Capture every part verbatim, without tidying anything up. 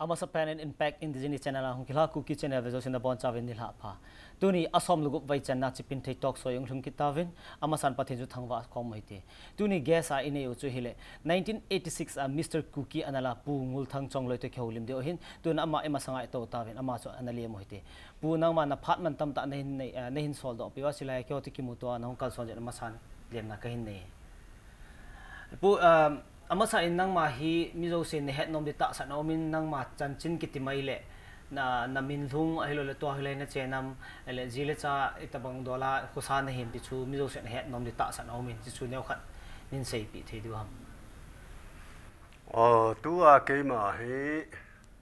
Amasapen in Impact Indigenous Channel a hung kilha Kuki Channel vea jousen nabonchauvin nilhah pha. Tuni asom le gup vaichanna Chipinthei Talk Show a hung lhung kit tauvin, amasan Pathen chu thangvah a kom u hite. Tuni guest a inei u chu hile, nineteen eighty-six a Mister Kuki ana la Pu Ngulthang Chongloi toh kihoulim diu ahin, tun ama imasanga itou tauvin, ama chu ana lem u hite. Pu, nangma naphat man tamtah nahin nei, ah, nahin soldoh peh uva, chulai keiho toh kimuto a nahung kalson jeh in amasan lemna kahin nei. Pu, ah, amasa in nangma hi mi jousen nahet nom ding tahsan aumin, nangma chanchin kiti mai le, na, namin lhung ahilouleh tua hilai nachen am, le ji le cha itobang dol a khosa nahin ti chu mi jousen ahet nom ding tahsan aumin, ti chu neokhat nin seipeh thei diu ham? Aw, tua keima hi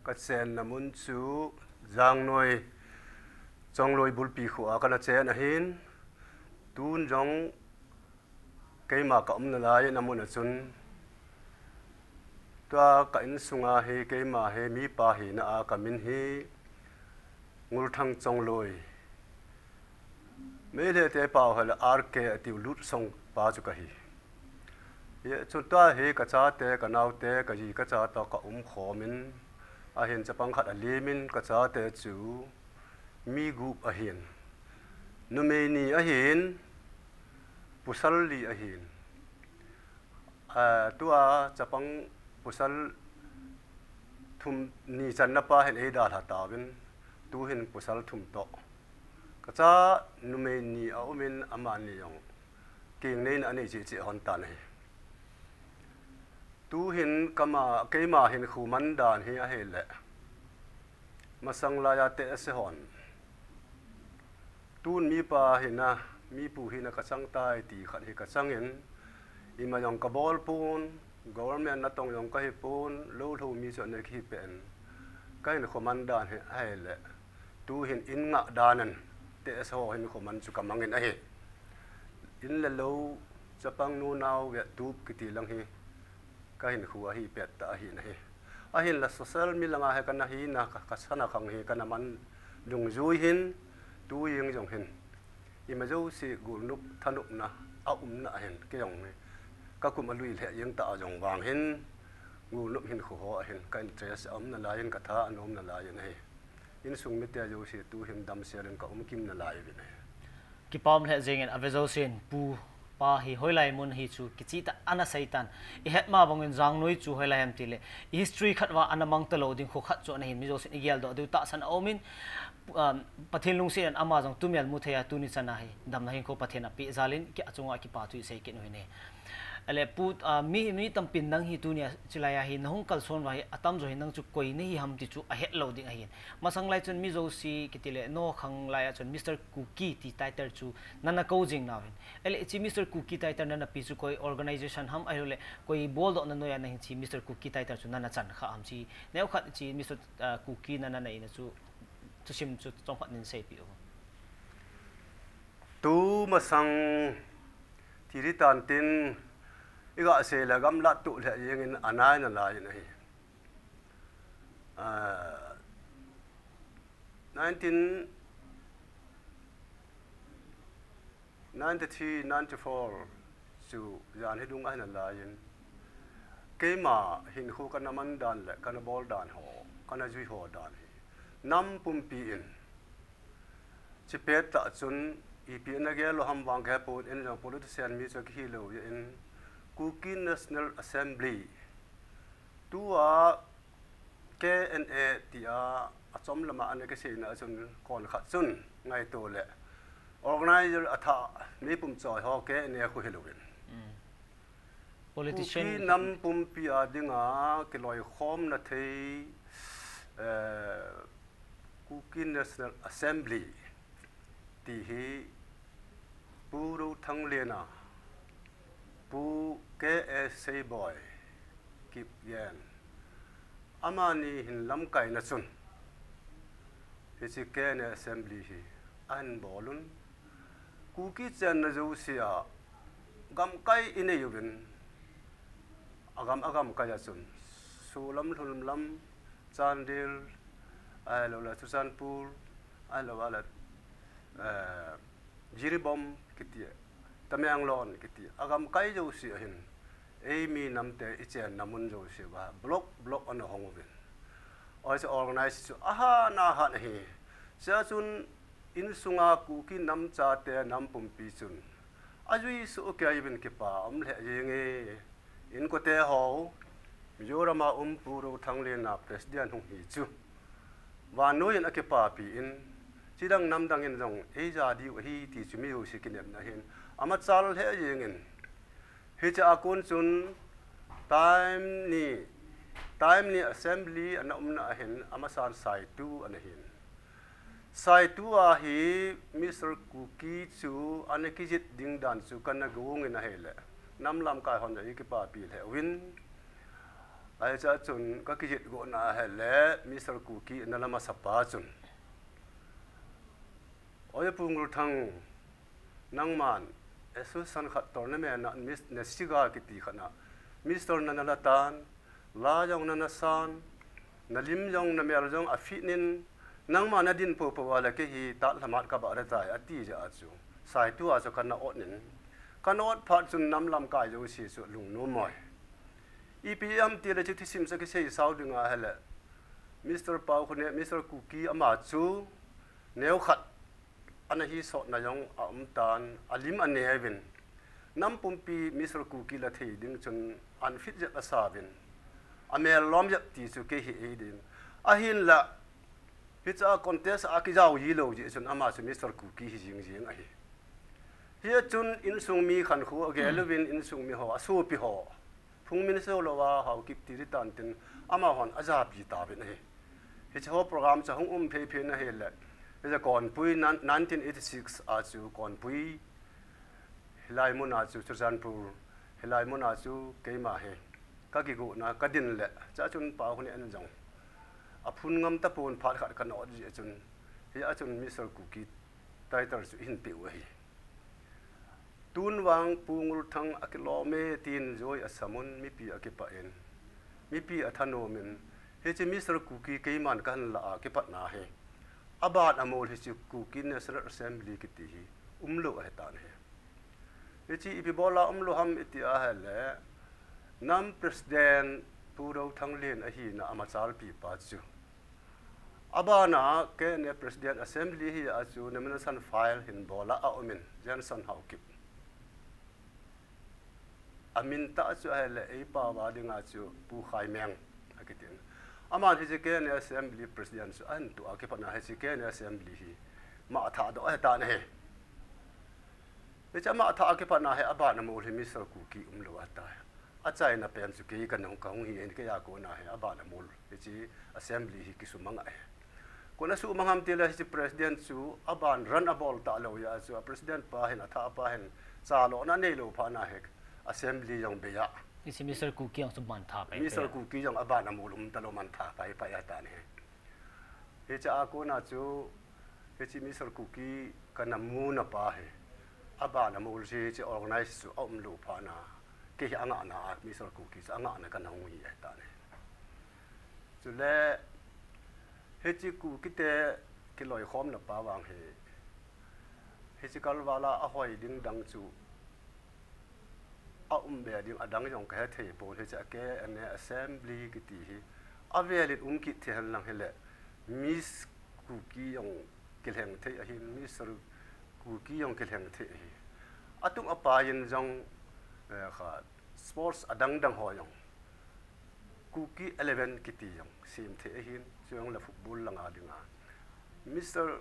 kachenna mun chu Jangnoi Chongloi bulpi kho a kana chen ahin, tun jong keima kaumna lai in amun a chun, tua ka insunga hi keima hi mipa hina a kamin hi Ngulthang Chongloi, Meitei te pao hile R K atiu, Lutsong pa chu kahi. Hichun tua hi kachate, kanaote, kaji kacha toh kaumkhom in, ahin chapang khat alemin, kachate chu mi gup ahin. Numei ni ahin, pasal li ahin. Ah, tua chapang pasal thum ni channa pa hin eidalha tauvin, tuhin pasal thum toh kacha numei ni aumin, amani jong kingneina anei cheh cheh lhon tan ahi. Tuhin kama, keima hinkho man dan hi ahile, masang laiya tehse hon, tun mipa hina, mipu hina kachang tai ti khat hi kachangin, ima jong kabol pon, government natong jong kahipon, lou lhou mi chu ana kihi peh in, kahinkho man dan hi ahile, tuhin in ngah dan in tehse ho hinkho man chu kamangin ahi. In le lou, chapang nu nao vettup kiti lang hi kahinkho ahi pettah ahin ahi. Ahinla social mi langa hi kana hina, ka, kasana khang hi kana man dungjui hin, tujing jong hin, ima jouse golnop thanopna aumna ahin, kei jong hi kakum alui lheh jeng tah a jong vang hin, golnop hinkho ho ahin ka interest aumna laiyin, katha anomna laiyin ahi. Insung mite jouse tuhin damsel in kaum kimna lai uvin ahi. Kipah lheh jengin, ave jousen, Pu, Pa hi hoilai mun hi chu kichehtah ana seitan. Ihet ma bangin Jangnoi chu hoilai ham tile, history khat uva ana mang talou ding kho khat chu ana hin, mi jousen igeldoh diu tahsan aumin, um, Pathen lungset in ama jong tumel mu thei a tuni chana hi damna hinkho Pathen apeh jalin, kei achunga kipathu isei kit u hine. Ale Pu, ah, mi, mi tampin nang hi tunia chulaiya hi nahung kalson uva hi atamjo hi nang chu koi nahi ham ti chu ahet lou ding ahin. Masang lai chun mi jouse kitile, nokhang laiya chun Mister Kuki ti title chu nana kou jing nauvin. Ale hiche Mister Kuki title nana pe chu koi organization ham ahilouleh koi boldohna noiya nang hiche Mister Kuki title chu nana chan kha ham, hiche neokhat hiche Mister, ah, Kuki nana neina chu thusim chu chomkhat nin seipeh u. Tu masang thil hitan tin, iga sei le gamlat tuh lheh jengin anai nalaiyin ahi. Ah, nineteen ninety-three, ninety-four chu jan hi dung ahi nalaiyin, keima hinkho kana man dan le kana bol dan ho, kana jui ho dan hi nam pumpi in, chipet tah chun, ipi ana gel lou ham vang kahepon, in jong politician mi chu kihi lou jeh in, Kuki National Assembly, tua K N A tia achom lama ana kiseina chun, konkhat chun ngaito le organizer athah mi pum choi ho K N A khu hilouvin, mm, politician Kuki nam pumpi a dinga kiloikhomna thei, eh, Kuki National Assembly ti hi Pu Rothanglen a, Pu K A Seiboi Kipgen, amani hin lamkaina chun hiche K N A Assembly hi ahin bol un. Kuki chenna jousea gamkai inei uvin, agam, agamkai a chun, solam, lhumlam, Chandel, ahilouleh Churachandpur, ahilouleh, eh, Jiribam kiti, Tamenglong kiti, agamkai jousea hin, eimi namte ichenna mun jousea block, block ana hong uvin. Organize chu ahat ahat ahi. Chea chun insunga Kuki nam chate nam pumpi chun ajui soh kei uvin kipa um lheh jenge. Inkote ho, Mizoram a um Pu Rothanglen a President hung hi chu vannoi in akipapi in, chidang namdang in jong eija diu ahi ti chu mi jouse kinepna ahin, amachal lheh jengin, hiche a kon chun time ni, time ni assembly ana umna ahin, amasan saitu ana hin. Saitu a hi Mister Kuki chu ana kijih ding dan chu kana gong in ahile, nam lamkai hon eikipapi lheh uvin. Ahi chea chun kakijih gotna ahile, Mister Kuki ana la masapa chun, Oi Pu Ngurthang, nangman association khat tournament a Miss Nesiga kiti khat a Mister nana la tan, la jong nana san, nalim jong namel jong afit in, nangma nadin popo a le kei hi tahlama kabah ding tai ati jeh a chu, saitu a chu kana ot in, kana ot phat chun nam lamkai jouse chu lungnom moi. Ipi ham tile chu thusim chu kisei sao ding ahile, Mister Paokhonei, Mister Kuki ama chu neokhat ana hisotna jong aum tan, alim aneuvin, nam pumpi Mister Kuki la thei ding chun unfit jep asauvin, amel lom jep ti chu kei hi eidin. Ahinla, hichea contest a kijao jilou jeh chun ama chu Mister Kuki hi jing jing ahi. Hia chun insung mi khankho agel uvin, insung mi ho, asopi ho, phung min sou louva Haokip ti ding tan tin, amahon ajapi tauvin ahi. Hiche ho program chu hung um phei phei in ahile, hiche Konpui nan-, nineteen eighty-six a chu Konpui, hilai mun a chu Churachandpur, hilai mun a chu keima hi kakigotna kadin le, chea chun Paokhonei in jong aphun ngam tapon, phat khat kana ot jeh chun, hia chun Mister Kuki title chu eihin peh u ahi. Tun vang Pu Ngurthang akilom e tin joi asamun, mipi akipah in, mipi athanom in, hiche Mister Kuki keiman kahin la a kipatna hi aban amol hiche Kuki National Assembly kiti hi umlou ahitan ahi. Hiche ipi bola umlou ham iti ahile, nam President Pu Rothanglen ahina amachalpi pa chu, abana K N A President Assembly hi a chu nomination file hin bola aumin, Johnson Haokip. Amin tah chu ahile, eipao a dinga chu Pu Khaimeng akitin. Aman hiche K N A Assembly President chu ahin toh a kipatna hiche K N A Assembly hi ama athahdoh ahitan ahi. Hiche ama athah a kipatna hi aban amol hi Mister Kuki umlou ahitai. Achaina pen chu kei kana hung, kahung hi in, kei a kona hi aban amol hiche assembly hi kisumang ahi. Kona sumang ham tile hiche president chu aban run abol talou jeh a chu a president pa hin, athah pa hin chalona aneilou phat na hi assembly jong bei a. Hiche Mister Kuki jong chu mantha pai pai a. Mister Kuki jong aban amol um talou, mantha pai pai ahitan ahi. Hiche a kona chu, hiche Mister Kuki kana muna pa hi aban amol hiche organize chu aumlou phat na, kei hi angahna a Mister Kuki chu angahna kana hung hi ahitan ahi. Chule hiche Kukite kiloikhomna pa vang hi, hiche kalval a ahoi ding dang chu aum be ding, adang jong kahethei pon, hiche a K N A Assembly kiti hi avel in um kit thei henlang hile, Miss Kuki jong kilheng thei ahin, Mister Kuki jong kilheng thei ahi. Atung apai in jong, eh, kha, sports adang dang ho jong, Kuki eleven kiti jong sem thei ahin, chujongle football langa dinga Mister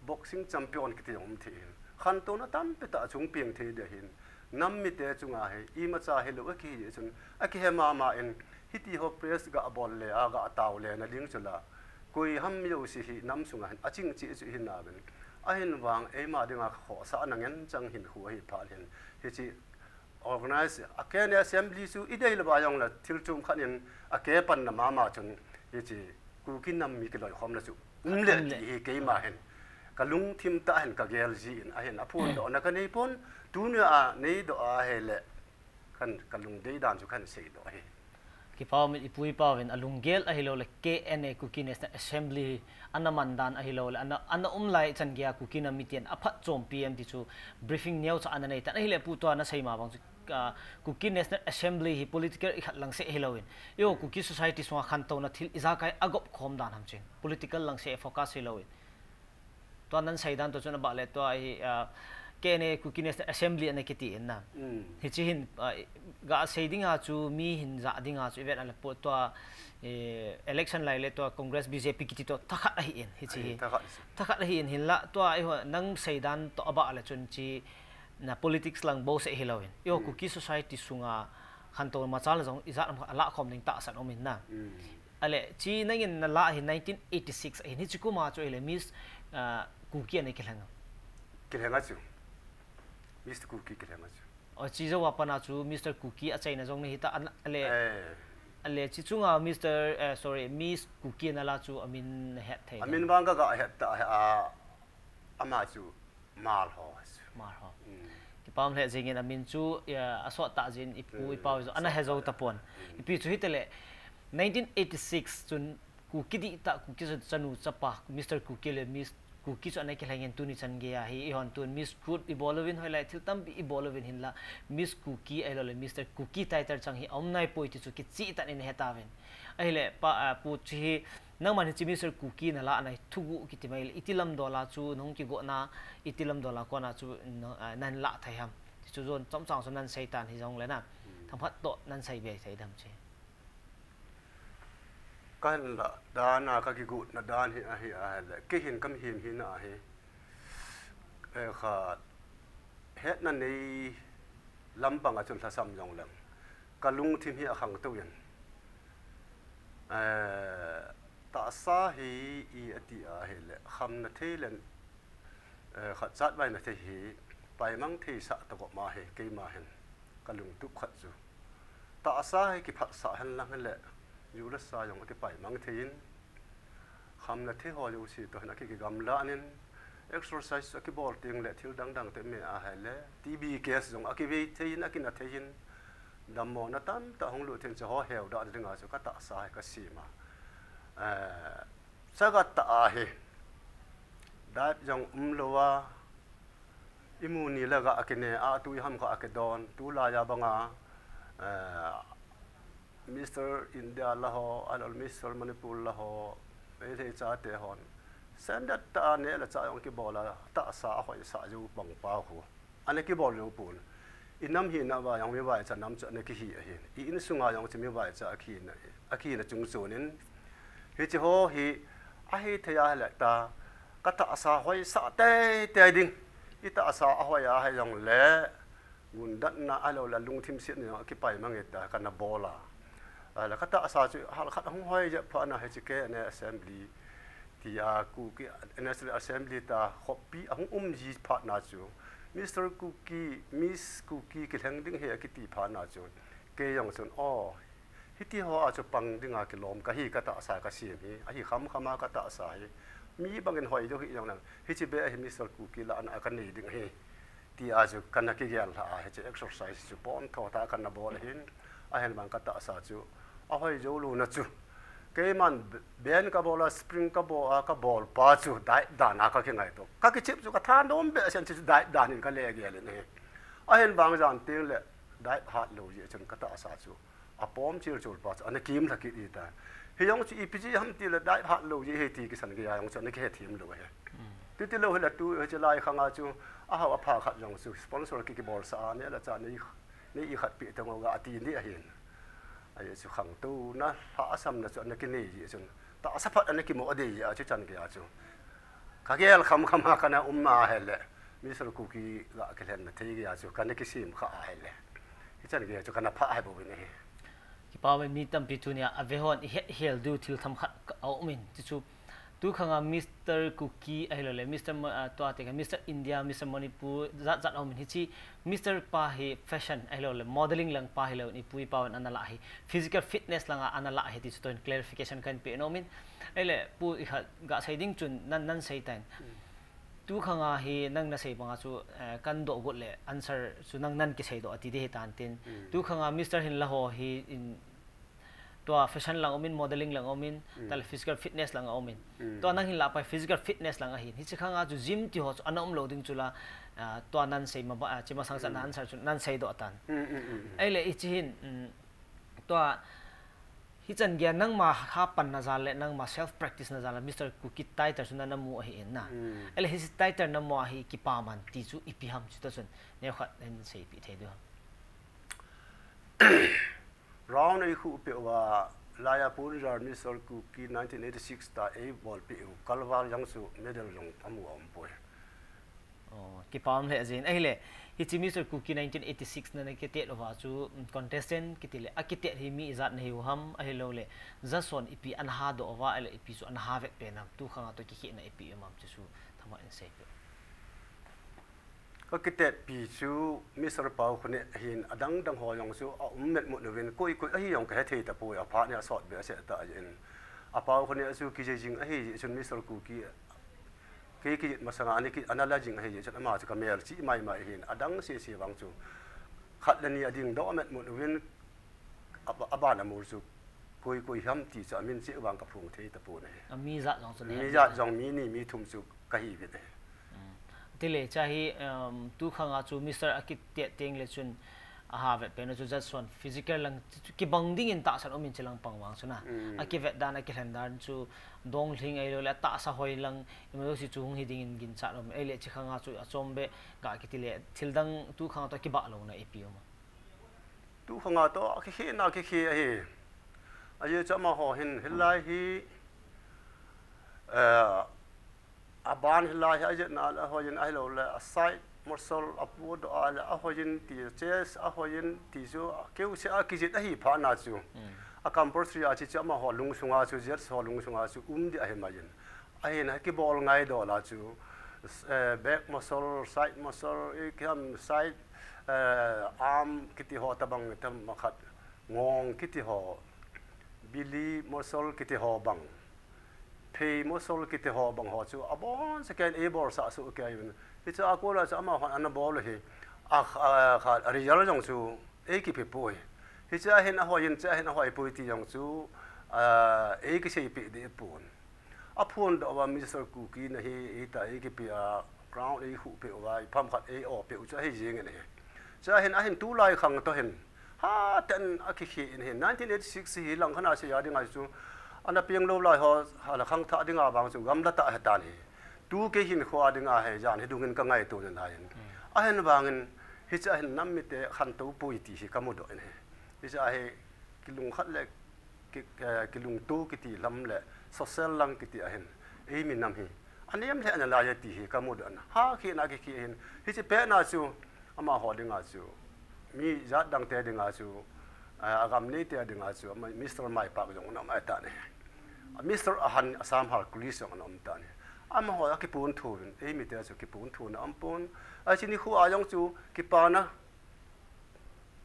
Boxing Champion kiti jong um thei ahin. Khantouna tampi tah achung peng thei ding ahin. Nam mite chunga hi imacha hilou akihi jeh chun, akihe mama in, hiti ho press gabol le a, gataolena ding chu la, koi ham jouse hi nam sunga hin aching cheh chu hinauvin, ahin vang eima dinga khohsahna ngen chang hinkho ahi phat hin, hiche organize, a K N A Assembly chu idei louva jongle thil chom khat in akeh panna mama chun, hiche Kuki nam mi kiloikhomna chu umle ti hi keima hin kalungthim tah hin kagel jin, ahin aphondohna kanei pon, tunia neidoh ahile kan, kalungdei dan chu kahin seidoh ahi. Kipa umin, ipu ipa uvin alunggel ahiloule K N A, Kuki National Assembly hi ana man dan ahiloule ana, ana um lai chan geiya Kuki nam miten aphatchompi em ti chu briefing neocha ana neitan ahile, pu tua nasei ma bang chu Kuki National Assembly hi political ikhat lang seh hilouvin, eiho Kuki society sunga khantouna thil ijakai agop khom dan ham chun political lang seh focus hilouvin, tua nan seidan toh chun abah le tua hi, KNA, Kuki National Assembly ana kiti in na. Hiche hin, gasei dinga chu, mi hin jah dinga chu ivet a le tua election lai le tua Congress, BJP kiti toh thakhat ahi in, hiche hi thakhat ahi in, hinla tua eiho nang seidan toh abah le chun hiche na politics lang bou seh hilouvin, eiho Kuki society sunga khantouna machal jong ijat ham khat alah khom ding tahsan um in na. Ale hiche nangin nalah hi nineteen eighty six ahin, hiche kuma chu ahile Miss Kuki ana kilheng a? Kilheng a chu, Miss Kuki kilheng a chu. Hiche jouva pat a chu Mister Kuki achaina jong nahita, ale hiche chunga Mister, sorry, Miss Kuki nalah chu amin nahet thei? Amin vang kaga het ta a, ama chu Malho. Malho. Kipah lheh jengin amin chu asot tah jin, ipu ipa jong ana he jou tapon. Ipi chu hitale nineteen eighty six chun Kuki dihtah, Kuki chanu chapa Mister Kuki le Miss Kuki chu ana kilhengin tuni chan geiya hi eihon tun Miss Kut ibol uvin, hoilai thil tampi ibol uvin, hinla Miss Kuki ahiloule Mister Kuki title chang hi aum naipoi ti chu kicheh tah in ihet tauvin. Ahile pa, pu chu hi, nangman hiche Mister Kuki nalah nai thuguh kiti mai le iti lamdol a chu nahung kigohna, iti lamdol a kona chu nahin lah thei ham ti chu jon chomcha chu nan seitan hijongle na, themkhat toh nan seibe thei dem chu. Kahin lah dan a kakigotna dan hi ahi ahile, kei hin kamihem hina hi, khat hetna nei lampang a chun lhasam jongleng kalungthim hi akhangtou in, tahsa hi i ati ahile khamna thei le khat chatvaina thei hi paimang theisah tah gop ma hi keima hin kalungtup khat chu, tahsa hi kiphatsah henlang hile, ju le sa jong akipaimang thei in, khamna thei ho jouse toh hin aki, kigamla in, exercise akibol tengle thil dangdang te me ahile TB case jong akivei thei in, akina thei in, dammona tamtah hung lut thei in, hiche ho heuda dinga chu katahsa hi kasem a, chaga tah ahi. Diet jong umlou a, imu ni le ga akine a, tui ham kha akidon, tulai a banga Mister India la ho, ahiloule Mister Manipur la ho, Meitei chate hon standard tah a neh le chah jong kibol a, tahsa ahoisah jou bang pa khu ana kibol jou pon. Inam hina uva jong mi vaicha nam chu ana kihi ahin, i insunga jong chu mi vaicha akihina, akihina chungchon in, hiche ho hi ahithei ahile ta, katahsa hoisah teitei ding, itahsa ahoi ahijongle gundatna ahiloule lungthim setna jong akipaimang e ta kana bol a. Ahile katahsa chu halkhat ahung hoi jep phat na hiche KNA Assembly tia, Kuki National Assembly ta khopi ahung um ji phat na chu, Mister Kuki, Miss Kuki kilheng ding ahi akiti phat na chun, kei jong chun, o, hitiho a chu pang dinga kilom kahi, katahsa kasem hi ahi khamkham a, katahsa hi mi bangin hoi jou hih jongleng hiche beh hi Mister Kuki lahna a kanei ding ahi, tia chu kana kigel lhah a, hiche exercise chu pontho tah a kana bol ahin, ahin vang katahsa chu ahoi jou louna chu, keiman band kabol a, spring kabol a, kabol pa chu diet dan a kakingaito, kakichep chu kathanom behseh in, chu diet dan in kale gel in ahi. Ahin vang jan tengle diet hatlou jeh chun katahsa chu apom chilchul pa chu ana kimlha kit hita. Hijong chu ipi jeh ham tile diet hatlou jeh ahi ti kisan geiya jong chu ana kihethem lou ahi. Chuti lou hile tu hiche lai khanga chu ahao apha khat jong chu sponsor ki, kibolsah a, neh le chah nei ikhat peh teng o ga ati ding ahin. Ajeh chu khangtouna lhahsamna chu ana kinei jeh chun, tahsa phat ana kimo ding jeh a chu chan geiya chu kagel khamkham a kana um ahile, Mister Kuki ga kilhenna thei geiya chu kana kisem kha ahile, hichan geiya chu kana phah ahi bouvin ahi. Kipah e, mi tampi tunia avehon ihet hel diu thil themkhat aumin, tichu tukhanga Mister Kuki ahiloule Mister, tua teng Mister India, Mister Manipur, jat jat aumin, hiche Mister pa hi fashion ahiloule modeling lang pa hilouvin, ipu ipauvin analah hi physical fitness langa analah ahi ti chu tohin clarification kahin pe nomin. Ahile pu, ikhat gasei ding chun nan, nan seitan. Tukhanga hi nang nasei banga chu, kahin doh got le answer chu nang nan kiseidoh ati ding ahitan tin. Tukhanga Mister hin laho hi in, Tua fashion lang umin, modeling lang umin, mm, tale physical fitness lang umin. Mm. Tua nang hin lah pai physical fitness lang ahin. Hiche khanga chu gym ti ho chu ana um lou ding chu la, ah, tua nan sei ma ba, ah, chima sang chan, mm, nan sa chu nan sei doh tan. Mm, mm, mm, mm. Ahile hiche hin, mm, tua hichan gei nangma hapan na jal le, nangma self practice na jal le, Mister Kuki title chu na, na mu ahin na. Mm. Ahile hiche title na mu ahi kipa man ti chu ipi ham chu ta chun. Neo khat hin seipi thei diu ham. Round ei khuh peh uva, laiya pon jar Mister Kuki nineteen eighty-six ta ei bol peh u, kalval jang chu medal jong amu a um poi. Oh, kipah lheh jin. Ahile, hiche Mister Kuki nineteen eighty-six na na kitet uva chu, mm, contestant kiti le, akitet hi mi ijat na hiu ham, ahilou le, jason ipi ana ha doh uva, ahile ipi chu ana ha vet pen ham, tu khanga toh kikhehna ipi um ham chu chu, thama in sei peh. Ka kitetpi chu Mister Paokhonei hin adang dang ho jong chu a um met mut uvin, koi koi ahi jong ka he thei tapoi, aphat ni a sot be a se ta jin. A Paokhonei chu kijei jing ahi jeh chun Mister Kuki kei kijih masanga ani ki ana la jing ahi jeh chun ama chu ka mel chi mai mai hin adang se se vang chu khat le ni a ding doh met mut uvin, a ba, a ban a mur chu koi koi ham ti chu a min cheh vang ka phong thei tapon ahi. A mi jat jong chu le mi jat jong mi ni mi thum chu ka hi uvin ahi. Mm. Tile cha hi, um, tu khanga chu Mister a kitet teng le chun a ha vet pen chu jat son physical lang chu, chu kibang ding in tahsan um in chi lang pang vang chu na. Mm. A kivet dan, a kilhen dan chu dong lhing ahilou le a tahsa hoi lang, ima jouse chu hung hi ding in ginchat um. Ahile chi khanga chu a chom be ka kiti le thil dang tu khanga toh kibah louna ipi um. Tu khanga toh a kikhehna kikhe ahi. Ajeh chu amaho hin, hilai hi, eh, a ban hilai hi a jetna le a hoiyin ahilou le, a side muscle a pu doh a le a hoiyin ti, chest a hoiyin ti chu, a keu se a kijit ahi phat na chu. Mm. A compulsory a chi chu amaho lungsunga chu, jets ho lungsunga chu, um di ahi mai in. Ahin a kibol ngai doh la chu, eh, back muscle, side muscle, i kiam side, eh, arm kiti ho tabang tam ma khat, ngong kiti ho, belly muscle kiti ho bang, phei muscle kiti ho bang ho chu, abon sa ken ei bol sa su ke yun. Hiche a kona chu amahon ana bol hi, a, a, kha, a result jong chu ei kipe poi. Hiche a hin a hoiyin, che a hin a hoi poi ti jong chu, a, ei kiseipi di pon. A phondoh uva Mister Kuki na hi, ei ta ei kipe a, crown ei khuh peh uva, i pham khat ei o peh u chu ahi jing in ahi. Chu ahin, ahin tulai khang toh hin, ha ten a kikhe in ahi. Nineteen eighty-six hi lang khat a sei a dinga chu, ana peng lou lai ho, hala khangthah dinga vang chu, gamla tah ahi tan ahi. Tu kei hinkho a dinga hi, jan hi dungin ka ngaito in ahi. Mm. Ahin vangin, hiche a hin nam mite khantou poi ti hi ka mudoh in ahi. Hiche a hi kilung khat le ki, eh, kilungto kiti lam le social lang kiti a hin, ei mi nam hi anem lheh nalai e ti hi ka mudoh na. Ha, khehna kikhe hin, hiche pet na chu amaho dinga chu, mi jat dang te dinga chu, eh, a gam nei te dinga chu, ama Mister Maipak jong ana um ahi tan ahi. Mister Ahan Assam Hercules jong ana um tan ahi. Amaho a kipon thu vin, ei mite chu kipon thu na um pon. Ahi chu nikho a jong chu kipana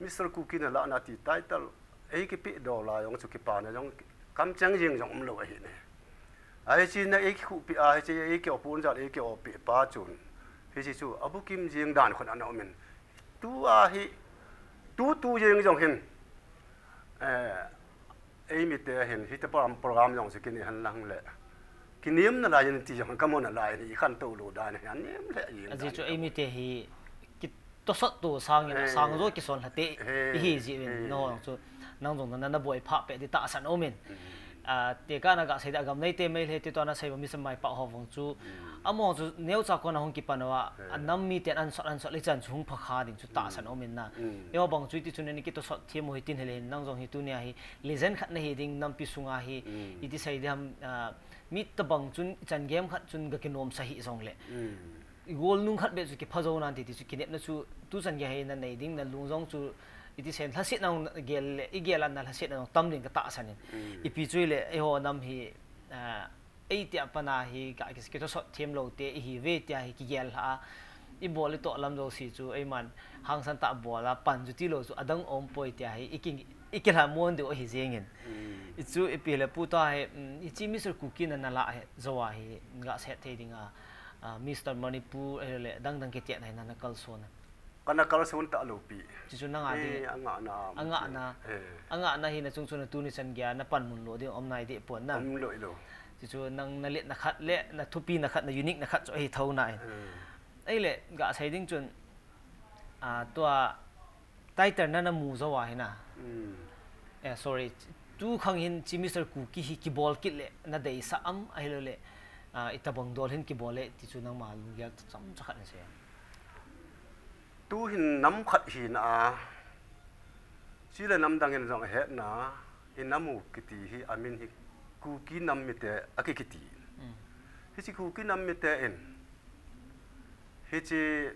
Mister Kuki na lah na ti title ei kipe doh lai jong chu kipana jong kamcheng jing jong um lou ahi ne. Ahi chu na ei kikhuh peh a, hiche ei ki o pon jal ei ki o peh pa chun, hiche chu a bukim jing dan khun ana um in. Tu a hi, tu tu jing jong hin, eh, ei mite hin, hiti program, program jong chu kini hen lang le. Kinem nalai in ti jong ka mu nalai in, i khantou lou dan hi, anem lheh jing. Ajeh chu ei mite hi, kitosot to sangin, eh, sang jo kison lha te, eh, ihi jeh in, eh, nang jong chu, nang jong na, na boi phah peh di tahsan um in. Mm. Ah, tekah na ga sei di a gam nei te Meitei te toh na sei uva Mister Maipak ho vang chu, mm, amaho chu neocha kon a hung kipan uva, eh, a nam miten an sot, an sot le chan chu hung pha kha ding chu tahsan um in na. Mm. Eiho bang chu iti chun ni kitosot them u hitin hile hin, nang jong hi tunia hi, legend khat na hi ding nampi sunga hi, mm, iti sei di ham, ah, mi tabang chun, chan game khat chun ga kinom sa hi jong le. Mm. I gol nung khat be chu kipha jou nan ti, ti chu kinepna chu, tu chan gei hi na nei ding, na lung jong chu, iti sei, lhasetna jong gel le, i gel a na lhasetna jong tam ding ka tahsan in. Mm. Ipi chu ile, eiho nam hi, ah, ei tia pana hi, ka, ki, kitosot them lou te, ihi ve tia hi kigel lha a. I bol i toh lam jouse chu, eiman, hangsan tah bol a, pan chu ti lou chu, adang um poi tia hi, i ki, i kilhamon diu ahi jeng in. Mm. I chu ipi le pu ta hi, mm, hiche Mister Kuki na na lah hi, jou a hi, ga set thei ding a, ah, Mister Manipur, eh, le, dang dang kiti na hi na na kalson a. Ana kalson talou pi. Chuchu nanga ding. Eh, angahna. Angahna. Eh. Angahna hi nachung chun tuni chan geiya napanmun lou ding um nai deh pon na. Um lou lou. Chuchu nang nalet nakhat le, nathupina khat, na unique nakhat chu ahi thou na in. Hmm. Ahile, gasei ding chun, ah, tua title na namu jou a hi na. Hmm. Eh, sorry, tu khang hin chi Mister Kuki hi kibol kit le, nadeisah am, ahilou le, ah, itobang dol hin kibol le, ti chu nangma lunggel chomcha khat nasei. Tu hin nam khat hina a, chule namdang in jong ahetna, i nam u kiti hi, amin hi Kuki nam mite akikiti. Hmm. Hichi Kuki nam mite in, hichi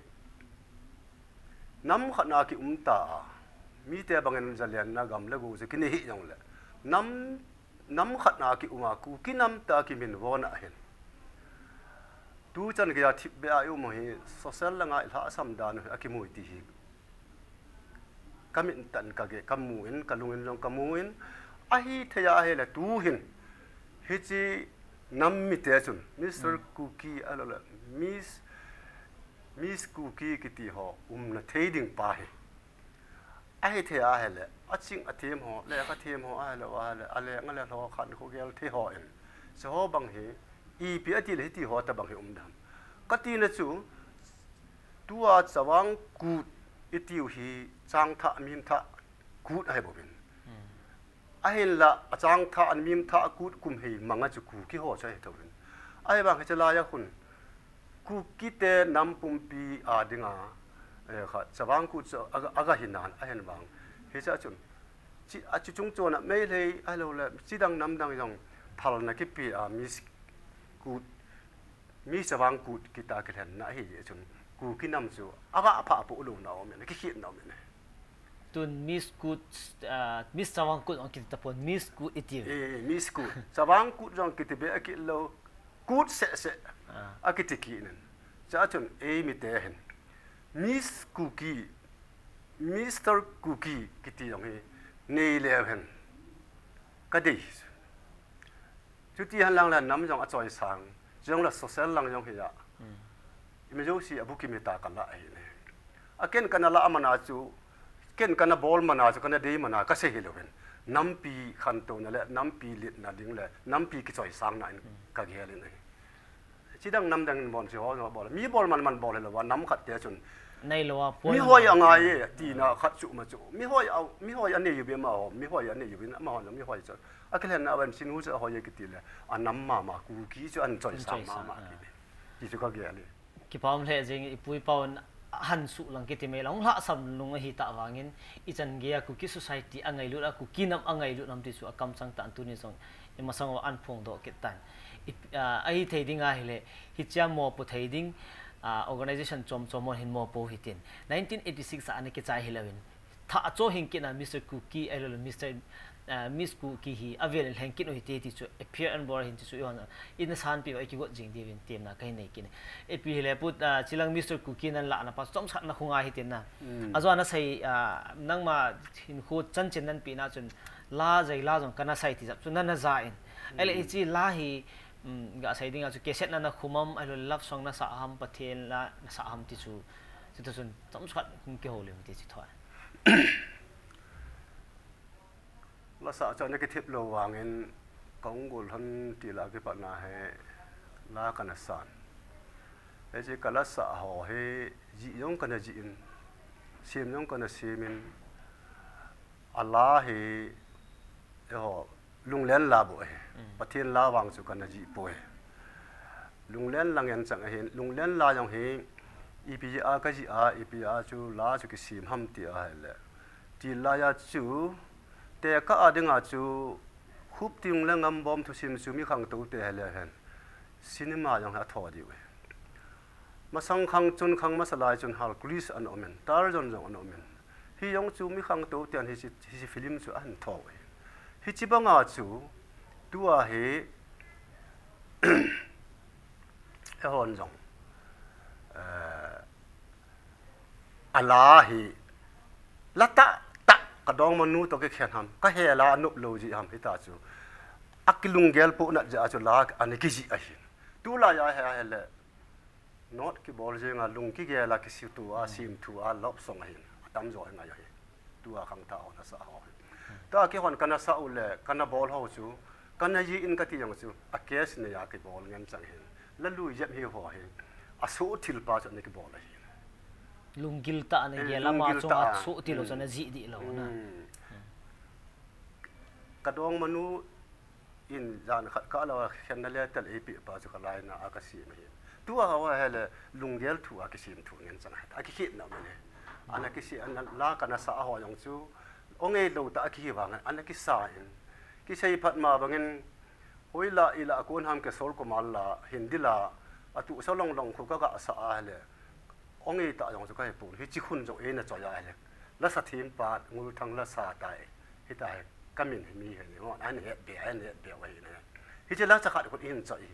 nam khat na kium ta a, mite bangin zalenna gam le go chu kinei hih jongle, nam, nam khat na kium a, Kuki nam tia kiminvo na hin. Tu chan geiya thipbeh a i um u hi, social langa i lhahsam dan u hi akimu e ti hi. Ka min tah in kage, kamu in, kalung in jong kamu in, ahithei a ahile tu hin, hichi nam mite chun, Mister Hmm. Kuki, ahilou le, Miss, Miss Kuki kiti ho, umna thei ding pa hi. Ahithei a ahile, aching athem ho, lekha them ho, ahilou, ahile, aleng ale lho khankho gel thei ho in. Hiche ho bang hi, ipi ati le hiti ho tobang hi um dem. Katina chu, tua Chavang Kut itiu hi, chang thah, mim thah, Kut ahi bouvin. Hmm. Ahinla, achang thah, amim thah, Kut kum hei manga chu Kuki ho chu ahi thouvin. Ahivang hiche laiya khun, Kuki te nam pumpi a dinga, eh, kha, Chavang Kut chu aga, aga hinan, ahin vang. Hiche a chun, chi, achu chung chon a Meitei, ahilou le, chidang namdang jong, phalna kipe a, Miss Kut, Miss Chavang Kut kiti a kilhenna ahi jeh chun, Kuki nam chu, aga phah poh louna um in, kikhetna um in. Tun Miss Kut, ah, Miss Chavang Kut jong kiti tapon, Miss Kut iti. Eh, Miss Kut. Chavang Kut jong kiti be akilou. Kut seh seh. Ah. Akiti kit in. Chua chun eimite hin, Miss Kuki, Mister Kuki kiti jong hi nei leu hen. Kadei. Chuti henlang le nam jong achoisang. Chujongle social lang jong hi a. Hmm. Imi jouse a bukim hita kala ahi ne. A ken kana lah mana chu, ken kana bol mana chu, kana dei mana kasei hilou hen. Nampi khantouna le, nampi letna ding le, nampi kichoisangna in Hmm. kagel in ahi. Chidang namdang in bol chu ho, ho bol. Mi bol man man bol hilou va, nam khat te chun. Nei lou a, poi mi hoi lou a. Angai e, tina khat chu ma chu. Mi hoi a, mi hoi anei uve amaho, mi hoi anei uve amaho, mi hoi chu. Akilhenna a van sin hu chu ahoi e kiti le, anam mama, Kuki chu ahin choisang mama kiti. Ti chu kagel e. Kipah um lheh jeng, ipu ipa hon ahin suh lang kiti mai lang, hung lhahsam lung ahi tah vangin, ichan geiya Kuki society angailut a, Kuki nam angailut nam ti chu akamchang tan, tuni jong imasang uva ahin phongdoh kit tan. I, ah, ahithei ding ahile, hichea mopo thei ding, ah, organization chom chom hon hin mopo hitin. Nineteen eighty-six a ana kichai hilouvin, thah acho hing kit na Mister Kuki, ahilou le Mister, ah, Miss Kuki hi avel in lheng kit u hite ti chu appear and bol hin ti chu ihon, ina sanpeh uva ikigot jing diuvin temna kahin nei kit e. Ipi hile pu, ah, chilang Mister Kuki nan lahna pa chomkhat na khunga hitin na. Hmm. Ajo ana sei, ah, nangma hinkho chanchin nan pehna chun la jai la jong kana sei ti jap chu nana ja in. Ahile Hmm. hiche la hi, um, gasei dinga chu cassette na nakhum am, ahilou le love song nasah ham, Pathen la nasah ham ti chu. Chuti chun chomkhat hung kihoulim ti chu thoi. Lasah chu ana kithip lou vangin kahung gollhon til a kipatna hi la kana san. Hiche kala sah ho hi jih jong kana jih in, sem jong kana sem in, ala hi, eiho, lunglen la bou ahi. Mm. Pathen la vang chu kana jih poi. Lunglen la ngen chang ahin, lunglen la jong hi, ipi a kajih a, ipi a chu la chu kisem ham ti ahile. Til laiya chu, tekah a dinga chu, Khupting le Ngambom thusim chu mi khangtou te hile hen. Cinema jong hi atho diu ahi. Masang khang chun khang masa lai chun Hercules ana um in, Tarzan jong ana um in. Hi jong chu mi khangtou ten hiche, hiche film chu ahin tho ahi. Hiche banga chu, tua hi, eihon jong, eh, ala hi, la tah tah, ka dongmanu toh kikhen ham, ka hel a anop lou jeh ham, hita chu. Akilunggel poh nat jeh a chu la ana kijih ahin. Tulai a hi ahile, Note kibol jeng a, lung kigel a, kisitu a, simthu a, love song ahin. Atamjo hi ngai ahi. Tua khangthah ho nasah ho hi. Tua keihon kana sah u le, kana bol ho chu, kana jih in kati jong chu, a case nei a kibol ngen chang hin. La lui jep hi ho hi. Asuhthil pa chu ana kibol ahi. Lunggil tah ana gel a, ama chunga suhthil ho chu ana jih dih lou na. Ka dongmanu in jan khat kah lou a khenna le tel eipeh pa chu ka laina a ka sem ahi. Tua ho ahile lunggel thu a kisim thu ngen chang ahi. A kikhetna um in ahi. Ana kisi, ana la kana sah ho jong chu, ongei lou tah a kihi vangin, ana kisa in. Kisei phat ma bangin, hoila ila a kon ham Kishore Kumar la, Hindi la, atuhsa long long khu ka ga sah ahile, ongei tah jong chu ka hepon. Hiche khun jong eina choi ahile, lasa them pa Ngulthang lasa tai. Hitia hi ka min hi mi hi ni, hon, ahin het be, ahin het be u ahi ne. Hiche lasa khat khu hin choi.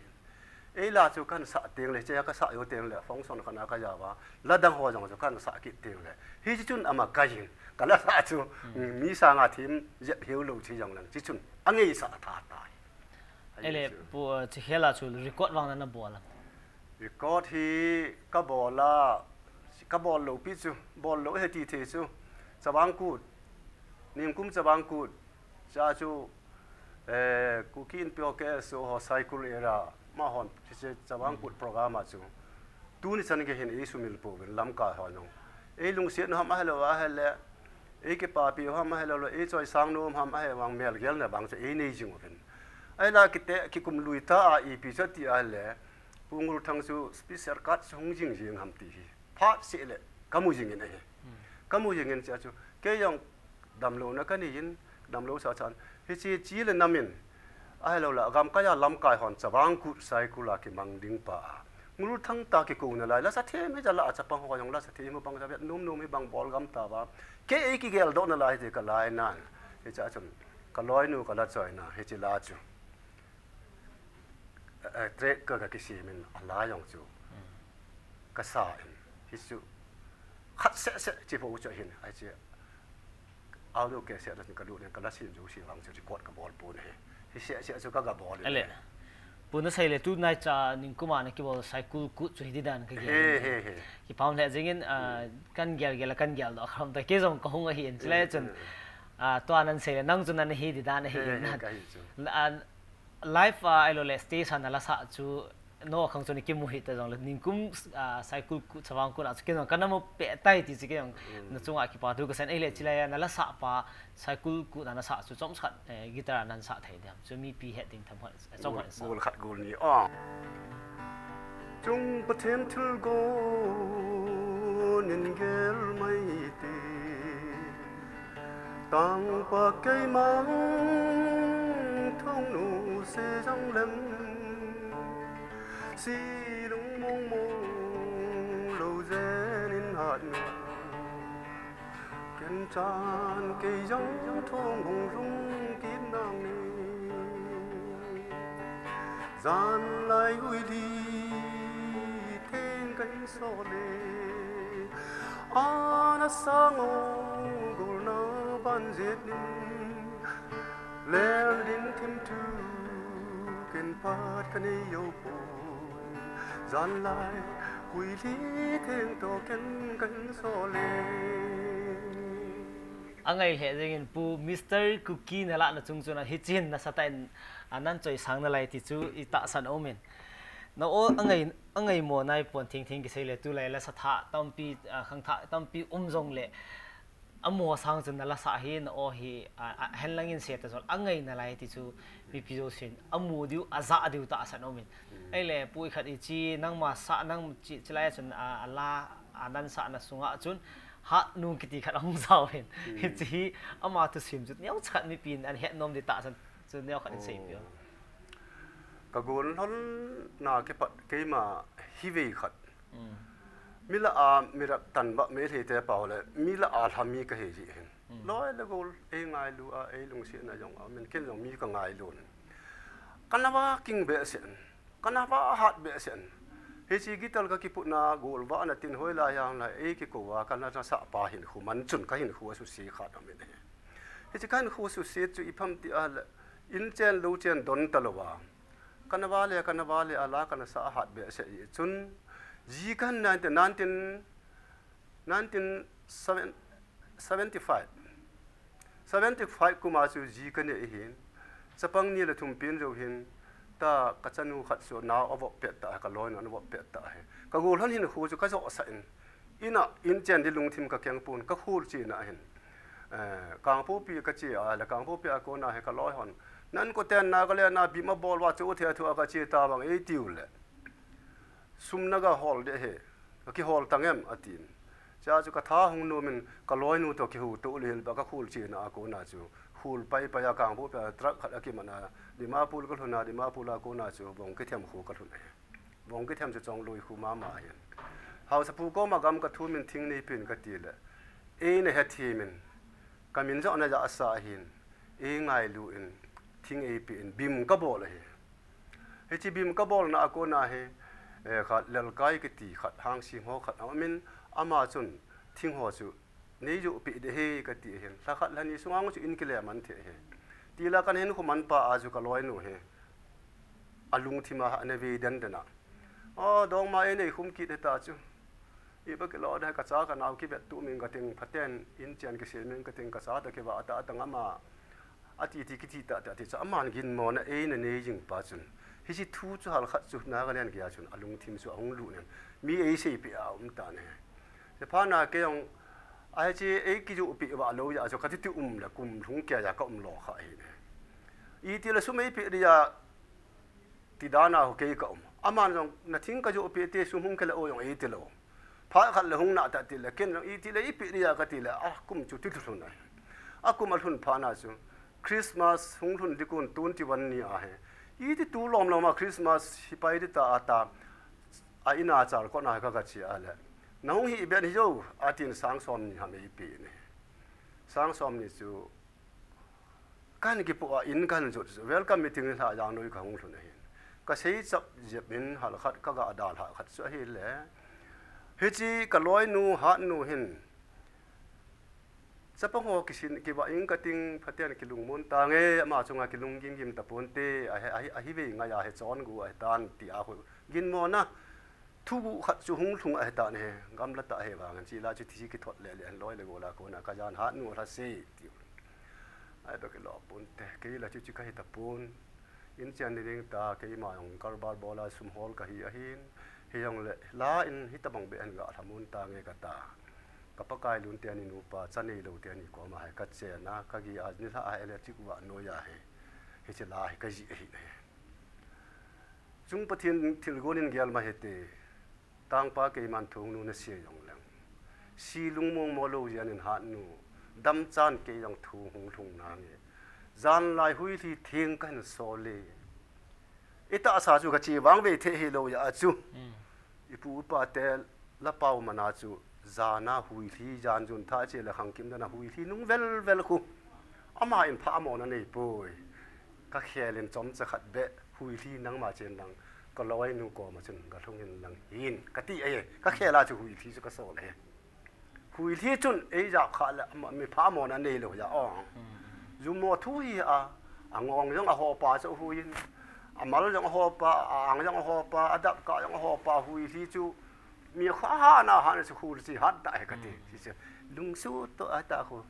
Ei la chu kan sah teng le, hiche ka sah jou teng le, function khat na ka ja uva, la dang ho jong chu kan sah kit teng le, hiche chun ama kai hin, ka lasa chu, mi sanga them jep hiu lou chi jong leng, hiche chun angeisah tha tai. Ahile, pu, chi hela chu record vang nana bol a? Record hi ka bol a, ka bol lou pi chu, bol lou he ti thei chu, Chavang Kut, nikum Chavang Kut, cha chu, eh, Kuki Inpi ho K S O ho Saikul era, amahon, hiche Chavang Kut program a chu. Tuni chan gei hin eisumil pouvin lamkai ho jong. Eilungset u ham ahilou ahile, eikipapi u ham ahilou le, eichoisang nom ham ahivang melgelna vang chu einei jing uvin. Ahila kite, kikum lui ta a ipi chu ati ahile, Pu Ngulthang chu special card chu hung jing jing ham ti hi. Phat seh le, kamu jing in ahi. Kamu jing in chea chu, kei jong damlouna kanei in, damlou sa chan. Hiche chi le nam in, ahilou le, gamkai a lamkai hon Chavang Kut Saikul a kimang ding pa a, Ngulthang ta kikou nalai, lasa them hi ja la a chapang ho jong lasa them hi bang ja vet nom nom hi bang bol gam ta uva. Kei ei kigel doh nalai ti ka lainan. Hichea chun, ka loinu ka la choina, hiche la chu. Eh, track ka, ka kisem in, a la jong chu ka sa in, hichu khat seh seh chi po chu ahin, hiche audio cassette na ka lut in ka la sem jouse vang chu record ka bol pon ahi. Hi seh seh chu ka ga bol in. Ahile, pu, nasei le tunai cha nikum a na kibol Saikul Kut chu hiti dan ka gel in. He, he, he. Kipah lheh jeng in, ah, kan gel gel a kan gel doh kham ta, kei jong ka hung ahi in, chule chun, ah, tua nan sei le nang chu nan hi di dan ahi in. He, he, na. Ka hi chu. Ah, live a, ahilou le stage a na la sah chu, no khang chu ni kimu hih ta jong le, nikum, ah, Saikul Kut, Chavang Kut a chu kei jong ka na mu peh tai ti chu kei jong na chunga kipa thu ka sei in, ahile chule na la sah pa, Saikul Kut a na sah chu chomkhat, eh, guitar a nan sah thei diam. Chu mipi het ding tham khat, eh, chomkhat sa. Gol khat gol ni, ah. Chung Pathen thilgon in gel mai te. Tangpa keima thongnu se jang lem, si lung mong mong lou jen in hat nu. Ken chan kei jang thong hung lhung kit nang ni. Jan lai hui li theng ka hin so le, ana sang o gol na ban jet nin, lel din thim thu ken phat ka nei jou pon, jan lai hui li theng toh ken ka hin so le. Angai lheh jeng in Pu Mister Kuki na lah na chung chun a hiche hin nasatah in, a, nan choisang nalai ti chu i tahsan a um in. Na o angai, angai mo nai pon theng theng kisei le tulai lasa thah tampi, a, khangthah tampi um jong le. Amo sang chun na lasa hi, na o hi, a, a, henlang in se ta jol, angai nalai ti chu mipi jousen amu diu, aja diu tahsan a um in. Ahile, pu, i khat i chi, nangma sa, nang chi, chilai chun, a, a la, a nan sahna sunga chun, hat nung kiti khat ahung jao hin. Hiche hi, ama thusim chu, neocha khat mipi in ahin het nom di tahsan chu, neokhat in seipeh o. Ka gon lhon na kipat keima hi vei khat. Mi lah a, mi rat tan ba, Meitei te pau le, mi lah a lha mi ka hi ji hin. Loi le gol, ei ngailu a, ei lungsetna jong a, min ken jong mi ka ngailu in. Ka na va king behseh in, ka na va hat behseh in. Hiche guitar ka kiputna gol va na tin hoilai a lai, ei kikou a, ka na sah pa hinkho man chun ka hinkho asuse khat a min hi. Hiche ka hinkho asuse chu ipi ham ti a le, in chen lou chen don talou a. Ka na va le, ka na va le, a la ka na sah a hat behseh i chun, Ji kahin nineteen, nineteen, nineteen seventy-five. Seventy-five kum a chu ji kanei ahin. Chapang ni le thum pen jou hin. Tua kachanu khat chu nao avop pet tah, kaloinu ana vop pet tah hi. Ka gollhang hinkho chu kajoh sah in. Ina, in chen ding lungthim kakeng pon, kakhol chena ahin. Eh, Kangpokpi kache a le, Kangpokpi a kona hi kaloi hon. Nan koten Nagaland a bim abol uva chu thei thu a kache tabang eitiu le. Sum naga hol ding ahi, kakihol tang em, atin. Chua chu katha hung nom in kaloinu toh kihou to le hilba kakhol chena a kona chu. Khol pai pai a Kangpokpi a truck khat akiman a, Dimapur kalhun a, Dimapur a kona chu Vongkithem kho kalhun ahi. Vongkithem chu Chongloi kho mama ahin. Haosapu koma gam kathum in thing neipen kati le. Eina hethem in. Kamin jong ana jahsah ahin. Eingailu in. Thing eipe in. Bim kabol ahi. Hiche bim kabolna a kona hi, eh, khat Lalkai kiti khat, Hangsing ho khat aumin, ama chun thing ho chu neijoh peh ding ahi kati ahin. Lha khat lha ni sunga chu in kile man thei ahi. Tila kahin khu man pa a chu kaloinu hi. Alungthim a ana ve den den a. O, dongma einei khum kit hita chu. Ipi kilo ding, kacha kanao kivet tumin kating phaten in chen kisemin kating kacha toh kivah tah tah ngam a. Ati ti kiti tah tah ti chu aman ginmona eina nei jing pa chun. Hiche thu chu hal khat chu Nagaland geiya chun alungthim chu ahung lut nen. Mi eiseipeh a um tan ahi. Chuphat na keijong a hiche eikijoh peh uva lou jeh a chu kati ti um le kum lhung keiya kaum lou kha ahi ne. Itile sum eipeh dia Ti dan a ho kei kaum. Aman jong, na thing kajoh peh te sum hung kile o jong eitilou. Phat khat le hung nai ta tile, ken jong itile eipeh dia katile, a kum chu tilhun ahi. A kum alhun phat na chu, Christmas hung lhun ding kon twenty-one ni ahi. Iti tu lom lom a Christmas hi pai ding ta ata, a ina chal kona hi kagache a le. Na hung hih ben hih jo, atin sang som ni ham eipeh ne. Sang som ni chu, Kahin kipoh a in kahin jot chu, welcome meeting hi Lhajang noi kahung lhun ahin. Kasei chap jep in hal khat kaga dalha khat chu ahile. Hiche kaloinu Hatnu hin. Chapang ho kisin kivah in kating phaten kilungmon tange, ama chunga kilung gimgim taponte, ahi, ahi, ahi ve ngai a hi chon gu ahi tan tia ho. Ginmona. Thuguh khat chu hung lhung ahi tan ahi, gamla tah ahi vangin, chule chu thi kithot le le, loi le gol a kona, kajan Hatnu lhase, tiu. Ahi beh kilou ponte, kei la chu chu kahi tapon. In chen ni ding ta, keima jong karbar bol a sum hol kahi ahin, hijongle, la in hitabang beh hin galhamon tange kata. Ka Pakai lun teni nupa, cha neilou teni koma hi, kache na, kagi a, nilhah a, electric vah noi ahi. Hiche la hi, kajih ahi ne. Chung Pathen thilgon in gel ma hite, tangpa keiman thung nu nasei jong leng. Si lungmong mo lou jeh in Hatnu, damchan kei jong thu hung lhung nange. Janlai huilhi theng kahin sol e. Itahsa chu kache vangvei thei hilou jeh a chu. Mm. Ipu ipa te Lapao mana chu, jana huilhi, jan jun tha che le khangkim dana huilhi nung vel vel khu. Ama in pha amona nei poi. Kakhel in chomcha khat beh, huilhi nangma chen lang, kaloinu koma chun, galhung in lang hin, kati ahi, kakhel a chu huilhi chu kasol ahi. Huilhi chun, eijap kha le, ama, mi pha amona neilou jeh a, o. Jumo thu hi a, angong jong ahopa chu huiyin, amal jong ahopa, a-ang jong ahopa, adap kah jong ahopa, huilhi chu, Mi kha hana hana chu huilhi hat ta he kati. Mm. Hiche lungsuh toh ata khu.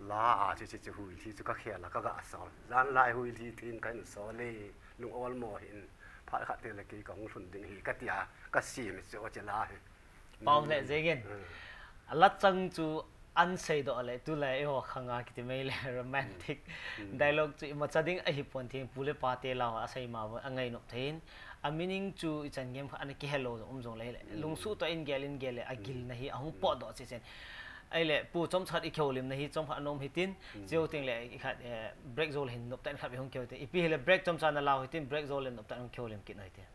La a chu chu huilhi chu kakhel a kaga sol. Janlai huilhi theng kahin sol e. Lung ol mo hin. Phat khat teng le kei kahung lhun ding ahi katia. Kasem chu chu la hi. Pau le jengin. Mm. Alat chang chu An seidoh le, tulai eiho khanga kiti mai le romantic dialogue chu imacha ding ahipon thei, pu le pa te la ho asei ma bou, angainom thei in, a meaning chu ichan gem kha ana kihelou jong um jong le, lungsuh toh in gel in gel le, agilna hi ahung potdoh cheh cheh in. Ahile, pu chomcha khat ikihoulimna hi chomkhat anom hitin, chuteng le ikhat, eh, break jou le hin noptah in khat ihung kihou hitin. Ipi hile break chomcha nalau hitin, break jou le noptah in hung kihoulim kit u hitin.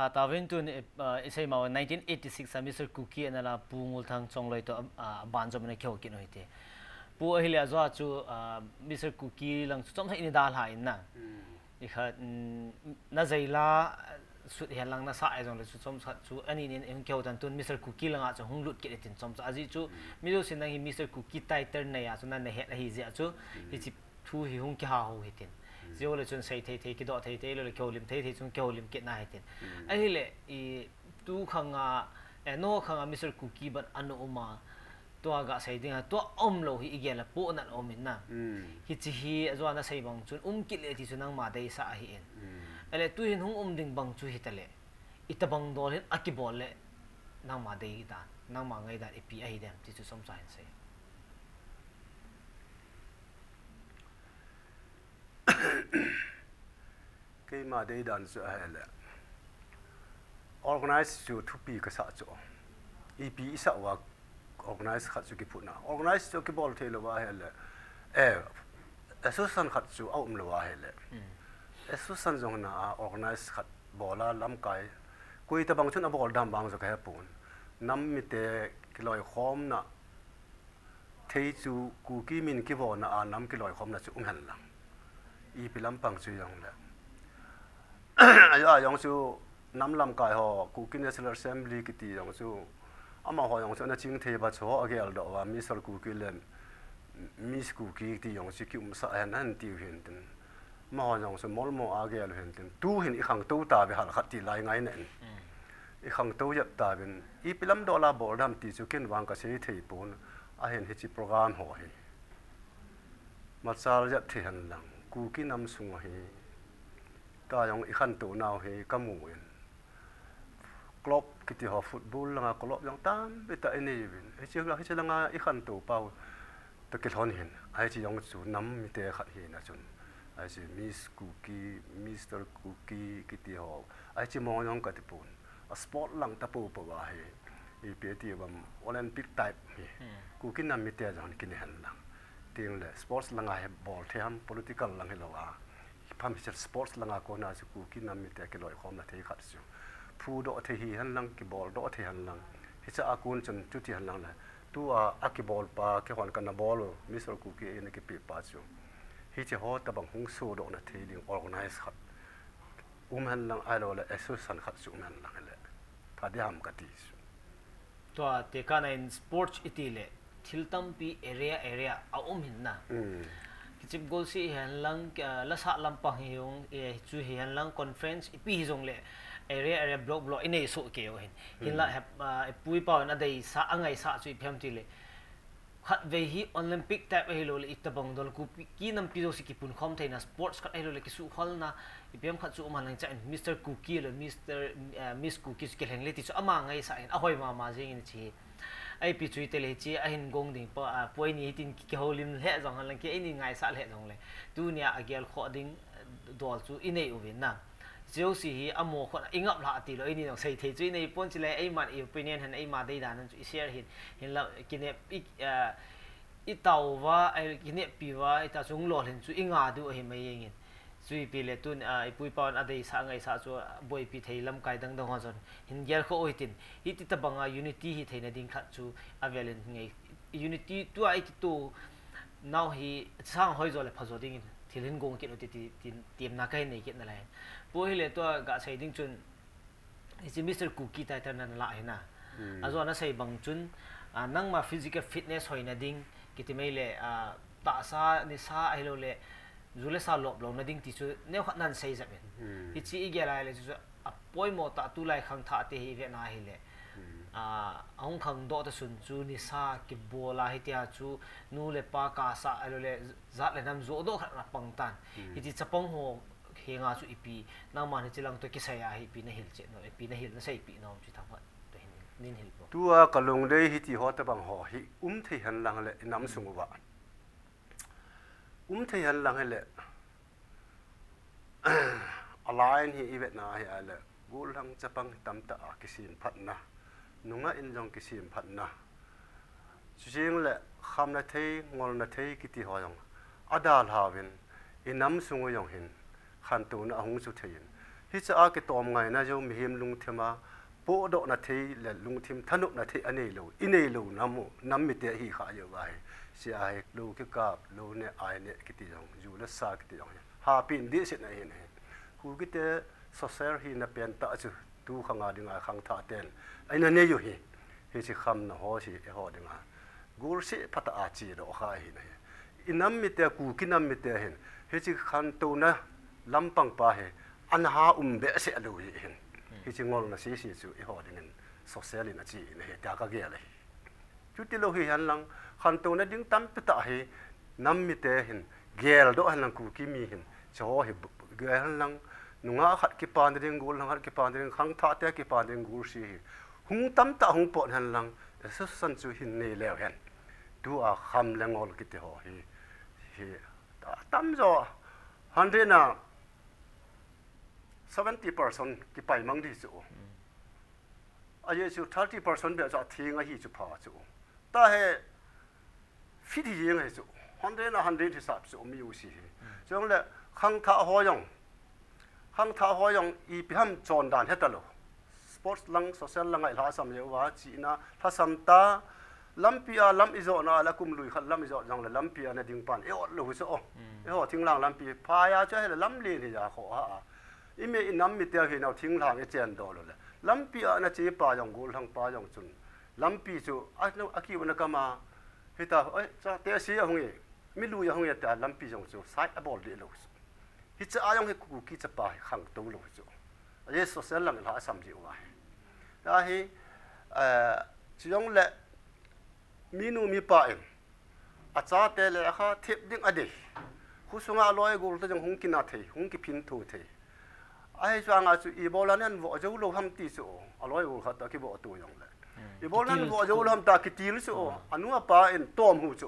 Tauvin tun, eh, ah, isei ma nineteen eighty-six a Mister Kuki ana la Pu Ngulthang Chongloi toh, ah, aban jom ana kihou kit u hite. Pu ahile ajoa chu, ah, Mister Kuki lang chu chomcha ini dalha in na. Hmm. Ikhat, mm, na jei la, sut hihen lang na sa ahi jongle chu chomcha chu ani nin ihung kihou tan tun Mister Kuki langa chu hung lut kit itin chomcha. Ajeh chu, hmm, mi jousen nang hi Mister Kuki title nei a chu na, na het ahi jeh a chu, hmm, hichi thu hi hung kiha ho hitin. Hmm. Jeh le chun sei thei thei, kidoh thei thei, le, le kihoulim thei thei chun kihoulim kit na hitin. Hmm. Ahile, i, tu khanga, eh, no khanga Mister Kuki ban ana um a, tua gasei dinga, tua umlou hi igel a pohnat um in na. Hmm. Hichi hi, ajoa na sei bang chun, um kit le ti chu nangma deisah ahi in. Hmm. Ahile, tuhin hung um ding bang chu hitale. Itobang dol hin akibol le, nangma dei dan, nangma ngai dan ipi ahi dem, ti chu chomcha hin sei. Keima dei dan chu ahile, organize chu thupi kasah chu. Ipi isah uva organize khat chu kiphutna. Organize chu kibol thei lou va ahile, eh, association khat chu aum lou va ahile. Hmm. Association jong na a organize khat bol a lamkai. Koi tobang chun abol dem vang jong kahe pon. Nam mite kiloikhomna thei chu Kuki min kivona a nam kiloikhomna chu um hen lang. Ipi lampang chu jong le. Ajo a jong chu nam lamkai ho, Kuki National Assembly kiti jong chu, amaho jong chu ana ching thei va chu ho agel doh uva, Mister Kuki le Miss Kuki ti jong chu kiumsah hen hen tiu hin tin. Amaho jong chu molmo a gel u hin tin. Tuhin ikhangtou tauve hal khat ti lai ngai na in. Mm. Ikhangtou jep tauvin. Ipi lam dola bol dem ti chu ken vang kasei thei pon. Ahin hichi program ho hi. Machal jep thei hen lang. Kuki nam sung hi. Ka jong ikhantou nau hi kamu in. Club kiti ho football langa club jong tampi tah inei uvin. Hichi la, hichi langa ikhantou pau toh kilhon hin. Hichi jong chu nam mite khat hina chun. Hichi Miss Kuki, Mister Kuki kiti ho. Hichi mo jong kati pon. A sport lang ta popo ahi. Ipi ti uvam Olympic type hi. Hmm. Kuki nam mite jong kinei hen lang. Tin le sports langa hi bol thei ham political lang hilou a. Pham hiche sports langa kona chu Kuki nam mite kiloikhomna thei khat chu. Phudoh thei hi hen lang, kiboldoh thei hen lang. Hiche a kon chun chuti hen lang le. Tua, akibol pa, keihon kana bol u, Mister Kuki eina kipe pa chu. Hiche ho tobang hung sodohna thei ding organize khat. Um hen lang ahilou le association khat chu um hen lang le. Pha ding ham kati chu. Tua tekahna in sports iti le, thil tampi area, area aum hin na. Mm. Kichep golseh hihen lang, ah, lasah lampang hi jong, eh, chu hihen lang conference ipi hijongle, area, area, block, block inei soh kei u hin. Hinla, mm, hep, ah, ipu ipa hon adeisah, angaisah chu ipi ham ti le. Khatvei hi Olympic type ahilou le, itobang dol Kuki nampi jouse kipunkhom theina sports khat ahilou le, kisuhkholna, ipi ham khat chu um hen lang chun, Mister Kuki le Mister, eh, Miss Kuki chu kilheng le ti chu ama ngaisah in, ahoi mama jeng in chi. Ipi chu ite le chi, ahin gong ding pa, ah, poi ni hitin ki, kihoulim lheh jong hen lang, keini ngaisah lheh jongle. Tunia agel khoh ding, eh, dol chu inei uvin na. Jouse hi amo khon ingap lhah ti lou, eini jong sei thei chu inei pon chule, eiman i opinion hen, eima deidan hen chu i share hin, hinla kinep i, ah, i tao uva, ai, kineppi uva, i tao chung lolhin chu i nga diu ahi mai jeng in. Chu ipi le tun, ah, ipu ipa hon adeisah angaisah chu, ah, boipi thei lamkai dang dang ho jong hin gel khoh u hitin. Hiti tobanga unity hi theina ding khat chu avel in ngai. Unity tua i kito nau hi sang hoi jo le pha jo ding in thil hin gong kit u ti, ti, ti, temna kahin nei kit nalai. Pu hile tua gasei ding chun, hiche Mister Kuki title nana lah hi na. Hmm. Ajo a nasei bang chun, ah, nangma physical fitness hoina ding, kiti mai le, ah, tahsa, nisa ahilou le, ju le sa lop louna ding ti chu neokhat nan sei jep in. Hmm. Hichi i gel a le chu, chu apoimo tah tulai khangthah te hi i vet na hile. Hmm. Ah, ahung khangdoh ta sun chu nisa kibol a hitia chu nu le pa kasa ahilou le jat le nam jodoh khat na pang tan. Hmm. Hichi chapang ho henga chu ipi, nangman hichi lang toh kisai a hi ipi nahil chet nom, ipi nahil naseipeh nom chi thangphat toh hin nin hil po. Tua kalungdei hiti ho tobang ho hi um thei hen lang le i nam sung uva. Um thei hen lang hile. A line hi i vet na hi ahile. Gollhang chapang tamtah a kisemphatna. Nungah in jong kisemphatna. Chuti jeng le khamna thei, ngolna thei kiti ho jong adalhauvin, i nam sung u jong hin khantouna ahung chu thei in. Hiche a kitom ngaina jong mihem lungthim a, pohdohna thei le lungthim thanopna thei anei lou, inei lou nam u, nam mite hi kha jeh uva hi. Hiche a hi lou kikap, lou neh, ai neh kiti jong, ju le sa kiti jong hi. Hapen dehset na hin hi. Kukite social hina pentah chu tu khang a dinga khangthah ten. Aina nei u hi. Hiche khamna ho hi eiho dinga. Gulse phatah a chedoh kha ahi nahi. I nam mite, Kuki nam mite hin, hiche khantouna lampang pa hi, ana ha um behseh lou hi hin. Hmm. Hiche ngolna sese chu eiho dingin social in ache in ahi, tia ka gel ahi. Chuti lou hi henlang, khantouna ding tampi tah hi, nam mite hin, geldoh henlang Kuki mi hin, hiche ho hi, gel henlang, nungah khat kipan ding, gollhang khat kipan ding, khangthah te kipan ding, gulse hi. Hung tamtah hung pot henlang, association chu hin nei leu hen. Tua kham le ngol kiti ho hi, hi, ta, tamjo, hundred na seventy percent kipai mang di chu. Hmm. Ajeh chu thirty percent beh chu atheng ahi chu pha chu. Tahe, fit hi jeng ahi chu. Hundred na hundred hisap chu um u si hi. Hmm. Chule khangthah ho jong. Khangthah ho jong ipi ham chondan heta lou. Sports lang, social lang a ilhahsam jeh uva, chihna, lhasam ta, lampi a lam ijotna a la kum lui khat lam ijot jongle lampi a na ding pan, ijot lou chu. Hmm. Eiho thinglhang lampi, phai a chu ahile lamlen hi ja kho ha a. Imi i nam mite hi nau thinglhang ichen doh lou le. Lampi a na che pa jong, gollhang pa jong chun. Lampi chu, a, no, akiu na kama, hita, oi, chate si ahung e, mi lui ahung e, tia lampi jong chu, side abol deh lou chu. Hiche a jong hi Kuki chapa hi khangtou lou chu. Ajeh social lang ilhahsam jeh uva hi. Tahi, eh, chujongle, minu mipa in, achate lekha thep ding adei. Khosunga aloi gol te jong hung kina thei, hung kiphin tho thei. Ahi chu anga chu ibola nan vo jou lou ham ti chu, aloi gol khat toh kivo to jongle. Hmm. Ibola nan vo jou lou ham ta kitil chu, hmm, anu apa in tom hu chu.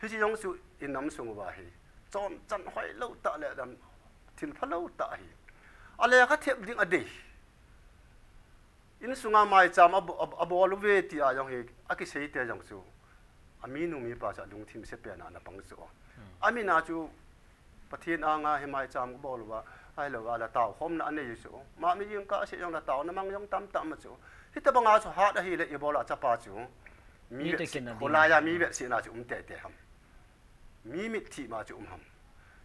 Hiche jong chu i nam sung uva hi. Chonchan hoilou tah le dan thil phalou tah hi. Alekha thep ding adei. Insunga maicham abo-, ab-, abol uve tia jong hi, akisei te jong chu. Aminu mipa chu alungthim se pen a ana pang chu. Hmm. Amin a chu Pathen anga hi maicham abol uva, ahilou a la taokhomna anei chu. Ma mi jingkah seh jong la taona mang jong tamtah um chu. Hitabang a chu hat ahile ibola chapa chu. Mi, mi te vetsi, kin a ding. Kholai a mi vetsina chu um tete ham. Mi mitthi ma chu um ham.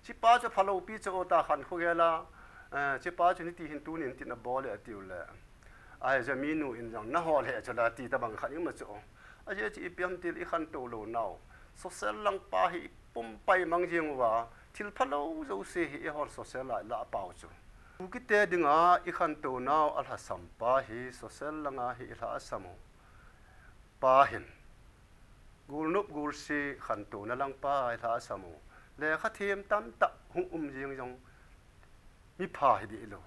Hichepa chu phalou pi chu o ta khan khu gela, eh, hichepa chu hiti hin tunin tin abol e atiu le. Ahi chu minu in jong nahol he chu la ti tabang khat ima chu. Ajeh chu ipi ham tile i khantou lou nau. Social lang pa hi i pumpai mang jing uva, thil phalou jouse hi eihon social a ilah pau chu. Kukite dinga i khantou nau alhasam pa hi social langa hi ilhahsam u. Pa hin. Golnop golse khantouna lang pa ilhahsam u. Lekha them tamtah hung um jing jong mipha hi dih lou.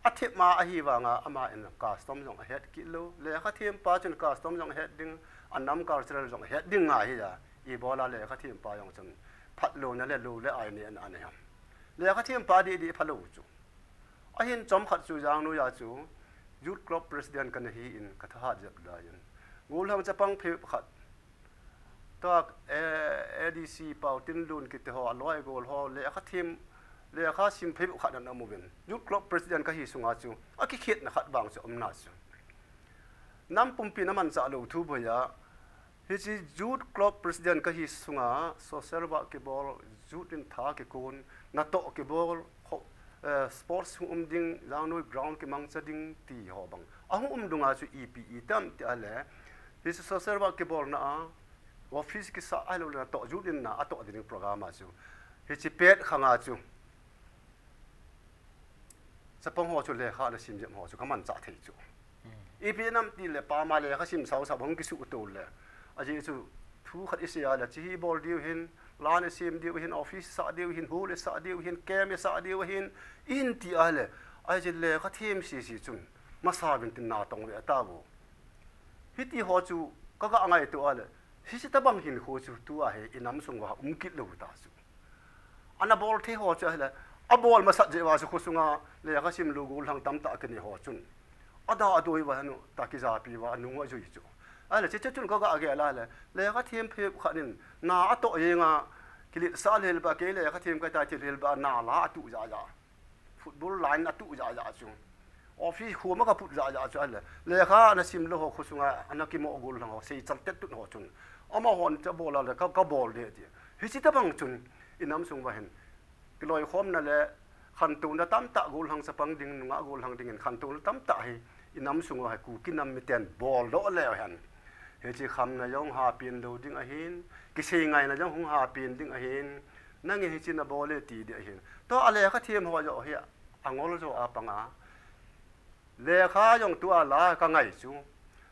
Athep ma ahi vanga ama in custom jong ahet kit lou. Lekha them pa chun custom jong ahet ding, anam cultural jong ahet ding ngai hi a. Ibola lekha them pa jong chun phatlouna le lou le ai neh na ana ham. Lekha them pa dih dih phalou chu. Ahin chomkhat chu jangnoiya chu Youth Club President kana hi in ka thahat jep lai in. Gollhang chapang phabep khat. Tua, eh, A D C Pau Tinlun kiti ho, aloi gol ho, lekha them, lekha sim phabep khat ana um uvin. Youth Club President kahi sunga chu, akikhetna khat vang chu umna chu. Nam pumpin amanchah lou thu boiya, hiche Youth Club President kahi sunga, social work kibol, youth in tha kikon, natoh kibol, ho, eh, sports hung um ding, jangnoi ground kimangcha ding ti ho bang. Ahung um dunga chu ipi itam ti ahile, hiche social work kibolna a, office kisa ahilou le natoh youth in na, atoh ding program a chu. Hiche pet khanga chu. Chapang ho chu lekha ana sim jep ho chu kamanchah thei chu. Hmm. Ipi nam tile pama lekha sim sao sao hung kisuh to le. Ajeh chu thu khat isei a le, hiche hi bol diu hin, lan isem diu hin, office isah diu hin, hall isah diu hin, camp isah diu hin, in ti a le. Ajeh lekha them sese chun, masa vin tin natong ve tauvo. Hiti ho chu kaga ngaito a le, hiche tabang hinkho chu tua hi i nam sung uva um kit lou ta chu. Ana bol thei ho chu ahile, abol masat jeh uva chu khosunga lekha sim lou gollhang tamtah kine ho chun. Ada adoi uva hanu, ta kijapi uva, anung ajui chu. Ahile, hiche chun kaga gel a le, lekha them phabep khat in, na atoh jenga, kiletsah lel ba, kei lekha them kahi tai ti lel ba, na la atu ja ja. Football line a tu ja ja chu. Office khu ma ka put ja ja chu ale. Lekha na sim lo ho khu sunga ana kimo gol lang ho sei chal tet tut ho chun. Ama hon cha bol ale ka, ka bol de ti. Hichi ta bang chun inam sung va hin. Kiloi khom na le khan tu na tam ta gol hang sa pang ding nga gol hang ding in khan tu na tam ta hi inam sung va hi Kuki nam mi ten bol do le hen. Hichi kham na jong ha pin lo ding ahin. Kisei ngai na jong hung ha pin ding ahin. Nangin hichi na bol e ti de ahin. To ale ka thiam ho jo hi. Angol jo a panga. Lekha jong tua la ka ngai chu.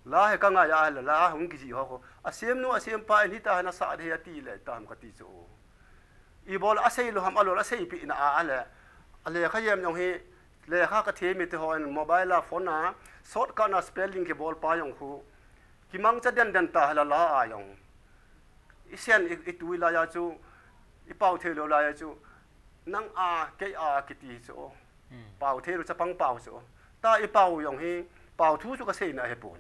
La he ka ngai a la, la hung kiji ho ko. A siam nu a siam pa in hita na sa de a ti le tam ka ti chu. I bol a sei lo ham a lo a sei pi na a le. A lekha yem jong hi lekha ka themi te ho in mobile a phone a short ka na spelling ki bol pa jong khu. Ki mang cha den den ta la la a jong. I sian i, i tui la ya chu. I pau thei lo la ya chu. Nang a kei a kiti chu. Pau thei lo chapang pau chu. Ta i pau jong hi pau thu chu ka sei na he pun.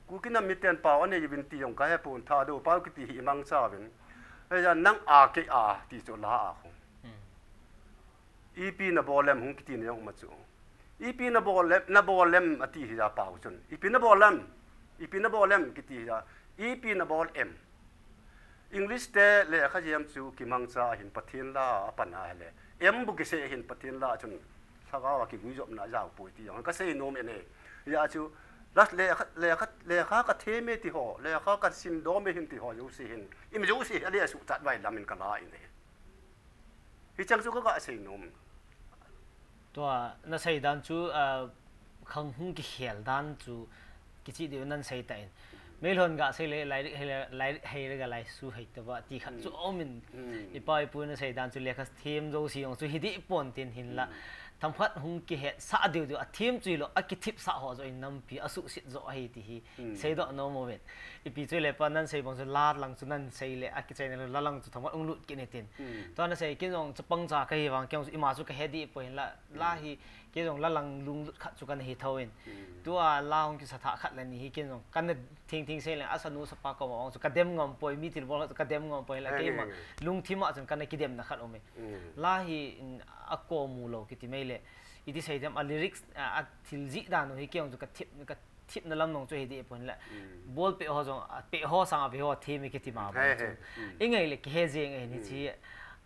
Kuki nam mi ten pau anei vin ti jong ka he pun tha do pau kiti hi i mang cha vin. He ja nang a kei a ti chu la a khu. Ipi na bol lem hung kiti na jong ma chu. Ipi na bol lem, na bol lem a ti hi ja pau chun. Ipi na bol lem. Ipi na bol lem kiti hi ja. Ipi na bol em. English te lekha jem chu ki mang cha hin Pathen la a pan a le. Em bu ki se hin Pathen la chun. Lhagao a ki gui jop na jao pui ti jong ka sei nom e ne. Ya chu la lekha, lekha, lekha ka themi ti ho, lekha ka sim do mi hin ti ho jo si hin. Im jo si a le su chat vai lam in ka la in e. Hi chang chu ka ka sei nom. Tua na sei dan chu, ah, khang hung ki khel dan chu kichi deu nan sei ta in. Meilhon ga sei le lai, lai, lai, hei le ga lai su hei ta ba ti khat chu om in. I pa i pu na sei dan chu lekha them jo si jong chu hi di pon tin hin la. Tham khat hung ki het sa deu deu a them chu lo a ki thip sa ho jo in nampi a su sit jo a hi ti hi. Sei do no mo vet. I pi chu le pa nan sei bang chu la lang chu nan sei le a ki chai na la lang chu tham khat ung lut ki ne tin. Tua na sei kin jong chapang cha ka hi vang kin jong ima chu ka he di poi la, la hi kin jong la lang lung lut khat chu kan hi tho in. Tua la hung ki sa tha khat la ni hi kin jong kan thing thing sei le a sa nu sa pa ko ma chu ka dem ngam poi mi til bol chu ka dem ngam poi la ke ma lung thi ma chun kan ki dem na khat um e. La hi a ko mu lo ki ti mai le. I ti sei dem a lyrics a thil ji dan hi kin jong chu ka thip ka thipna lam nong chu hi di pon le. Bol pe ho jong, pe ho sang a pe ho themi kiti ma bang chu. I ngai le ki he jeng e ni chi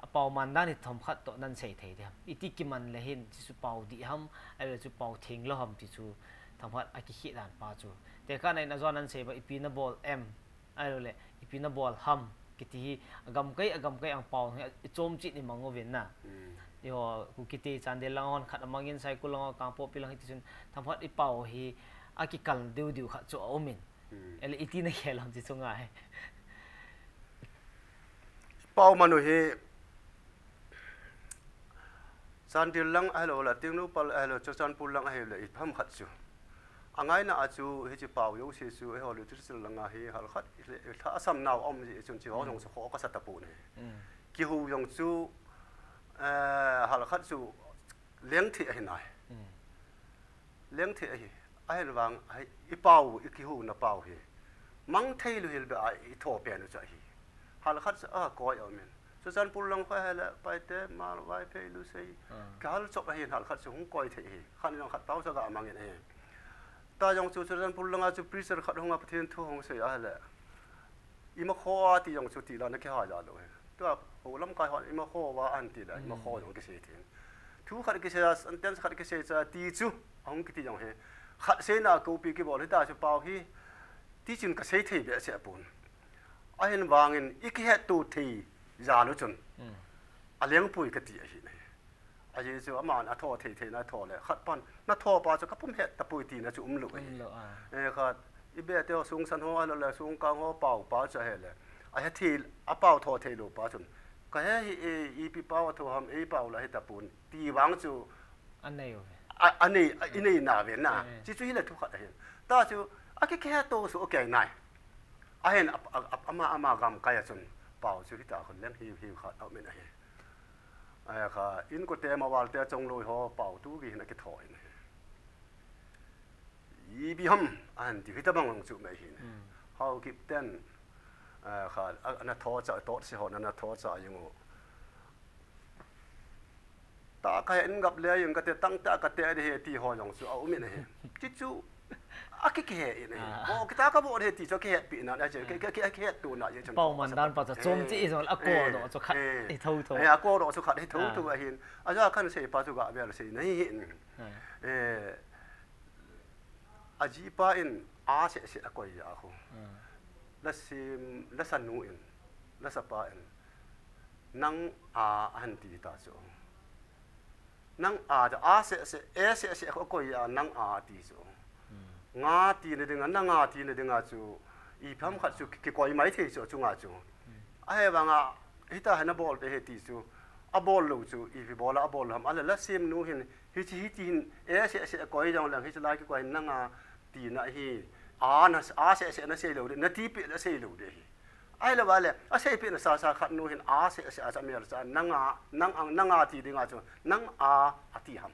a pau man dan hi thom khat to nan sei thei de. I ti ki man le hin chi su pau di ham, a le chu pau thing lo ham ti chu thom khat a ki khi dan pa chu. Te ka nai na zo nan sei ba i pi na bol em. A le i pi na bol ham. Kiti hi a gam kai, a gam kai ang pau hi i chom chi ni mang uvin na. I ho ku kiti chan de lang hon khat a mangin sai ku lang kang po pi lang hi ti chun tham khat i pau hi a ki kal diu diu khat chu a um in. Ele i ti na khel ham chi chu ngai. Pau manu hi Chandel lang a hi lo la, Tengnoupal a hi lo, Churachandpur lang a hi lo, i pham khat chu. A ngaina a chu, hi chi pau jo si chu, hi ho literature lang a hi, hal khat, i le, i tha asam nau om ji chun chi ho jong chu kho ka sa ta pu ne. Ki hu jong chu, eh, hal khat chu, leng thi a hi nai. Leng thei ahi, ahin vang, ahi, i pau, i kihuna pau hi. Mang thei lu hil be a i tho pen u chu ahi. Hal khat chu a koi a min. Churachandpur lang kho hele, Paite, Mal, Vaiphei, Lusei. Ka hal chop ahin hal khat chu hung koi thei hi. Khan jong khat pau sa ga mang in ahi. Ta jong chu Churachandpur lang a chu preacher khat hung a Pathen thu hung sei a hele. Ima kho a ti jong chu ti la na kihai la lo he. Tua ho lamkai hon ima kho va an ti la, ima kho jong kisei thei. Thu khat kisei a, sentence khat kisei cha ti chu, ahung kiti jong he. Khat seina kopi kibol hita chu pau hi, ti chun ka sei thei be se pon. Ahin vangin i kihet tu thei ja lo chun. A leng pui ka ti ahi ne. Ahi chu aman a tho thei thei na tho le khat pan na tho pa chu ka pum het ta pui ti na chu um lo e. Um lo a. E khat i be te ho sung san ho a lo le sung kang ho pau pa chu he le. A he thil a pau tho thei lo pa chun. Ka he hi e, i pi pau a tho ham e pau la he ta pun. Ti vang chu. A nei u ve. A, a nei, a, i nei na ve na. Eh, eh. Chi chu hi le thu khat a hin. Ta chu a ki ke to su okay nai. A hin a, a, a, ama, ama gam kai a chun. Pau chu hi ta khun leng hi, hi khat a min a hi. Ai kha, in ko te ma wal te chong loi ho, pau tu ki hin a ki tho in. I bi ham, an ti hi ta bang long chu mai hin. Hau kip ten, ai kha, a, na tho cha, tot si ho, na, na tho cha yung o. ta kahe in gap le in kate tang ta kate de he ti ho jong chu aum in ahi. Ti chu akihe in ahi. Bo kita kabo de he ti chu kihetpi na, na che, ki, ki, ki, kihetto na je chu. Pau man dan pa chu chom chi i jong akodoh chu khat hi thotho. Eh, akodoh chu khat hi thotho ahin. Aja kan sei pa chu ga vel sei na hi hin. Eh, ajipa in a seh seh akoi a khu. Lasim, lasanu in, lasapa in, nang a ahin ti ta chu. Nang a, a seh seh, e seh seh khu akoi a nang a ti chu. Nga tina dinga, nang a tina dinga chu, ipi ham khat chu ki, kikoi mai thei chu, chunga chu. Ahivanga, hita hi nabol te he ti chu, abol lou chu, ipi bola abol ham, ala lasim nu hin, hichi, hiti hin, e seh seh akoi jong lang, hichi lai kikoi nang a tina hi, a na, a seh seh nasei lou de, nati pi nasei lou de hi. Ahilou vale, asei pi na sa sa khat nu hin a seh seh a cha mel cha, nang a, nang ang, nang a ti dinga chu, nang a, ati ham.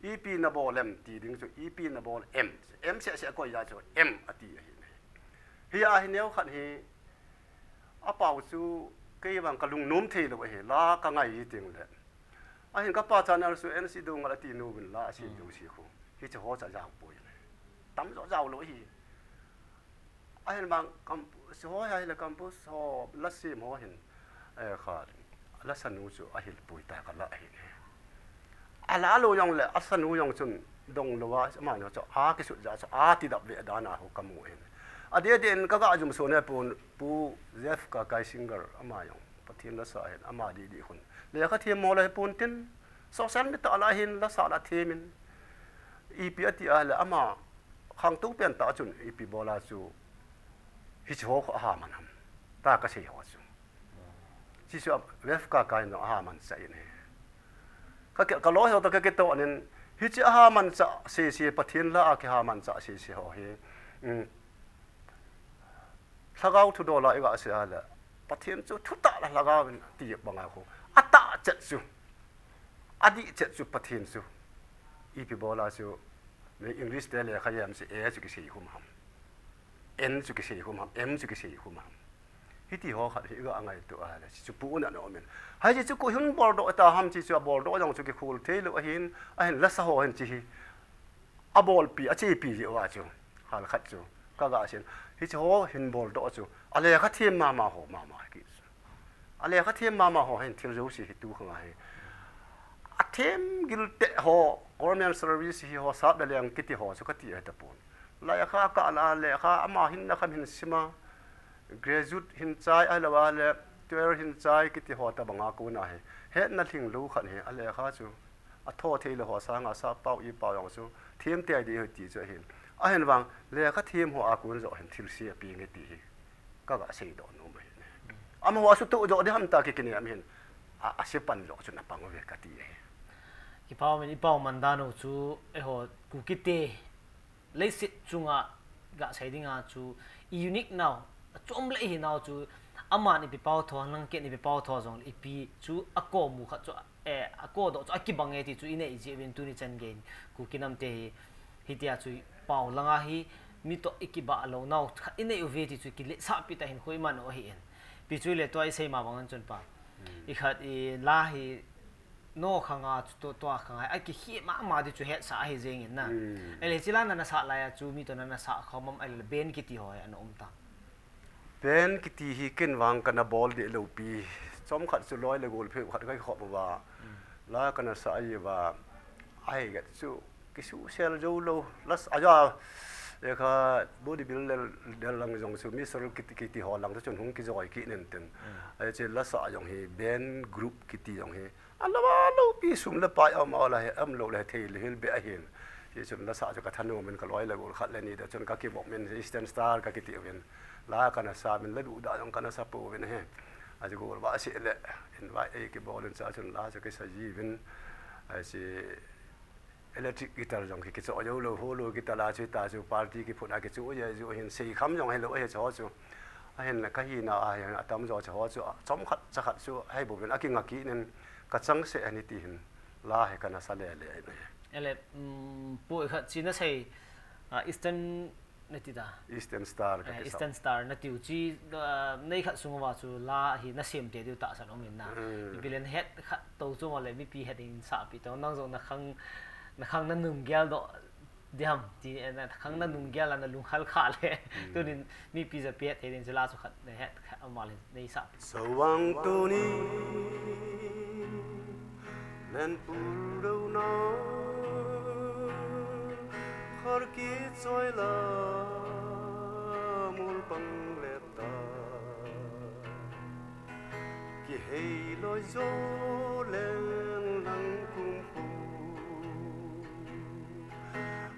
Ipi nabol em ti ding chu, ipi nabol em. Em seh seh akoi a chu, em ati ahi. Hi a hi neo khat hi, apau chu, kei vang kalung nom thei lou ahi, la kangai hi ting le. Ahin kapa channel chu N C Doungel ati nu vin la asim dou si khu. Hichi ho cha jang poi. Tam jo jao lou hi. Ahin bang campus ho, ahile campus ho, lasim ho hin, eh, kha, lasanu chu ahil pui ta kala ahi. Ala lou jong le, asanu jong chun dong lou a, ama jong chu, akisut ja chu, ati dap ve dan a ho kamu in. Adi adi in kaga jum so ne pun, Pu Jeff Kakai singer, ama jong, Pathen lasa hin, ama di di khun. Lekha them mo le pun tin, social media la hin, lasa la them in. Ipi ati a le, ama, Khangtou pen ta chun ipi bola chu hichi ho khu aha man ham. Ta kasei ho chu. Chi chu a, Jeff Kakai no aha man sa in he. Ka ke, ka loi ho ta ka kito anin hichi aha man sa sese Pathen la a kiha man sa sese ho hi. Um, Lhagao thudoh la i ga sei a le, Pathen chu thutah la Lhagao in ti banga khu. Atah chet chu. Adih chet chu Pathen chu. Ipi bola chu. Mi English te lekha jem si e chu kisei hum ham. En chu kisei hum ham. Em chu kisei hum ham. Hiti ho khat hi i ga ngaito a le. Chu pu na no men. Hai chu khu hin boldoh ta ham chi chu aboldoh jong chu kikhol thei lou ahin, ahin lasa ho hin chi hi. Abolpi, achepi jeh uva chu. Hal khat chu. Ka ga sin. Hichi ho hin boldoh chu. A lekha them mama ho mama ki. A lekha them mama ho hin thil jouse hi tu khang ahi. Athem gil te ho, government service hi ho, sap le leng kiti ho chu kati ahi tapon. Lekha ka la lekha ama hin na kham hin sima. Graduate hin chai ahilou a le, twelve hin chai kiti ho tabanga kona hi. Hetna lhing lou khat hi, a lekha chu. Atho thei lou ho sanga sappao ipao jong chu, them tei ding ahi ti chu ahin. Ahin vang, lekha them ho a kon joh hin thilse apeng e ti hi. Ka ga seidoh nom ahi. Amaho asutoh joh ding ham ta kikinem hin. A, ase pan joh chu na pang uve kati ahi. Kipah in, ipao man dan u chu, eiho, Kuki te. Leiset chunga ga sei dinga chu i unique nau, achom lei hi nau chu, aman ipi pao tho, nang ken ipi pao tho jong le ipi chu akom u khat chu, eh, akodoh chu akibang e ti chu i nei jeh uvin tuni chan gei in Kuki nam te hi, hitia chu pao langa hi mi toh i kibah lou nau khat i nei uve ti chu kiletsah pi ta hin khu i man u ahi in. Pi chu le tua i sei ma bang an chun pa. I khat i la hi No khanga chu to, tua khanga a kikhel mama di chu hetsah ahi jeng in na. Hmm. Ele chila nana sah lai a chu mi to nana sah khom am, ele band kiti ho ana um ta. Band kiti hi ken vang kana bol deh lou pi. Chomkhat chu loi le gol phe khat kai khop uva. Hmm. La kana sah ai uva. Ai gat chu kisel jou lou. Las aja. E kha body builder del lang jong chu mi sor kiti, kiti ho lang chu chun hung kijoi kit nen ten. Hmm. Ai che la sah jong hi band group kiti jong hi. Alou, alou pi sum le pai a um a la he, um lou le thei le hil be ahin. Hichun la sah chu ka thanom in ka loi le gol khat le ni da chun ka kibom in Eastern Star ka kiti uvin. La kana sa min le du da jong kana sa pouvin he. Achu gol va se le invite ei kibol in cha chun la chu kisa ji uvin. Achi electric guitar jong ki, kicho jou lou, hollow guitar la chu ta chu party kiphut a kichu je ju hin sei kham jong helou he cho chu. Ahin ka hina ahin atam jo cho chu. Chomkhat chakhat chu hei bouvin akinga kit nen ka chang se ani ti hin la he kana sa le le ai. Ele, um, pu khat chi na sei, ah, Eastern nati ta. Eastern Star ka eh, kisa. Eastern Star natiu chi, uh, nei khat sung uva chu la hi nasem te diu tahsan um in na. Hmm. Mipi len het khat to chu ma le mipi het in sahpi to nang jong nakhang, nakhang nanung gel doh diam ti, eh, nakhang nanung gel a nalung hal kha le. Hmm. Tunin mipi ja pet he din chu la chu khat nahet khat ama le nei sahpi. Sawang tuni. Len pul do na, khar ki choi la, mul pang le ta. Ki hei loi zo len lang kum khu.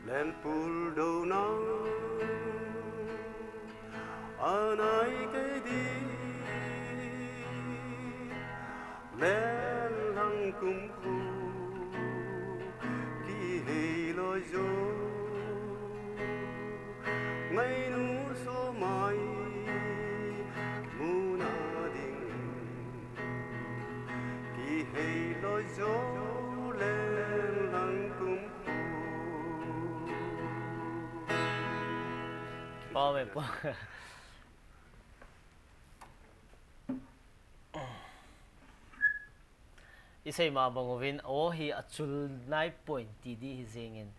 Len pul do na, anai kei di. Len lang kum khu kihei loi zo. Ngainu so mai muna ding. Kihei loi zo len lang kum khu. Pau me pau. Isei ma bang uvin, aw hi achul nai point ti di hi jengin,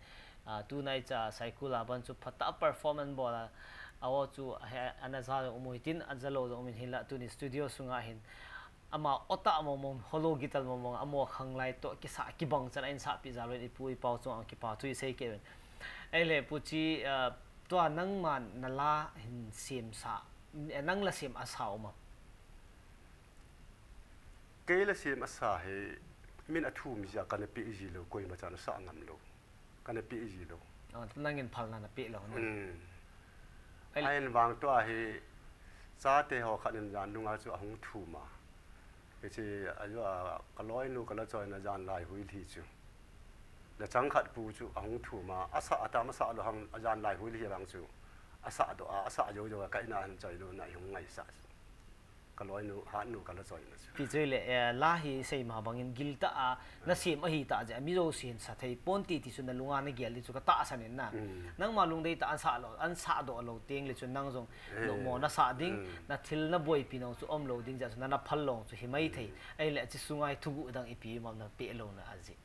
ah, tunai cha Saikul a ban chu phatah a performance bol a, aw chu he, ana ja jong um u hitin, aja lou jong um in hinla tuni studio sunga hin, ama aw tah mong mong, hollow guitar mong mong, amaho khanglai toh kisa kibang chan a insahpi jal uvin ipu ipau chunga kipa thu isei kei uvin. Ahile Pu Chi, ah, tua nangma nala hin semsa, eh, nang la sem asa um am? Kei la sem asa hi min athum jia kana pe ji lou, koima chan asah ngam lou. Kana pe ji lou. Oh, nangin phalna na pe lou na. Hmm. Ai- Ahin vang tua hi chate ho khat in jan nunga chu ahung thum a. Hiche ajo a kaloinu kala choina jan lai hui lhi chu. Na chang khat pu chu ahung thum a, asah atam asah lou hang ajan lai hui lhi vang chu. Asah doh a, asah jo jo a ka ina han choi lou na ihung ngaisah. Kaloinu, hatnu kala choina chu. Pi chu le, eh, la hi sei ma bangin giltah a, na sem ahi tah jeh a, mi jousen sa thei ponte ti chu na lunga na gel di chu ka tahsan in na. Mm. Nangma lungdei tah a an sah lou, an sah doh lou teng le chu nang jong, eh, nomo na sah ding, mm, na thil na boipi nau chu um lou ding jeh chu na, na phal lou chu hi mai thei. Mm. Ahile chu sunga hi thuguh dang ipi mam na pe lou na aji.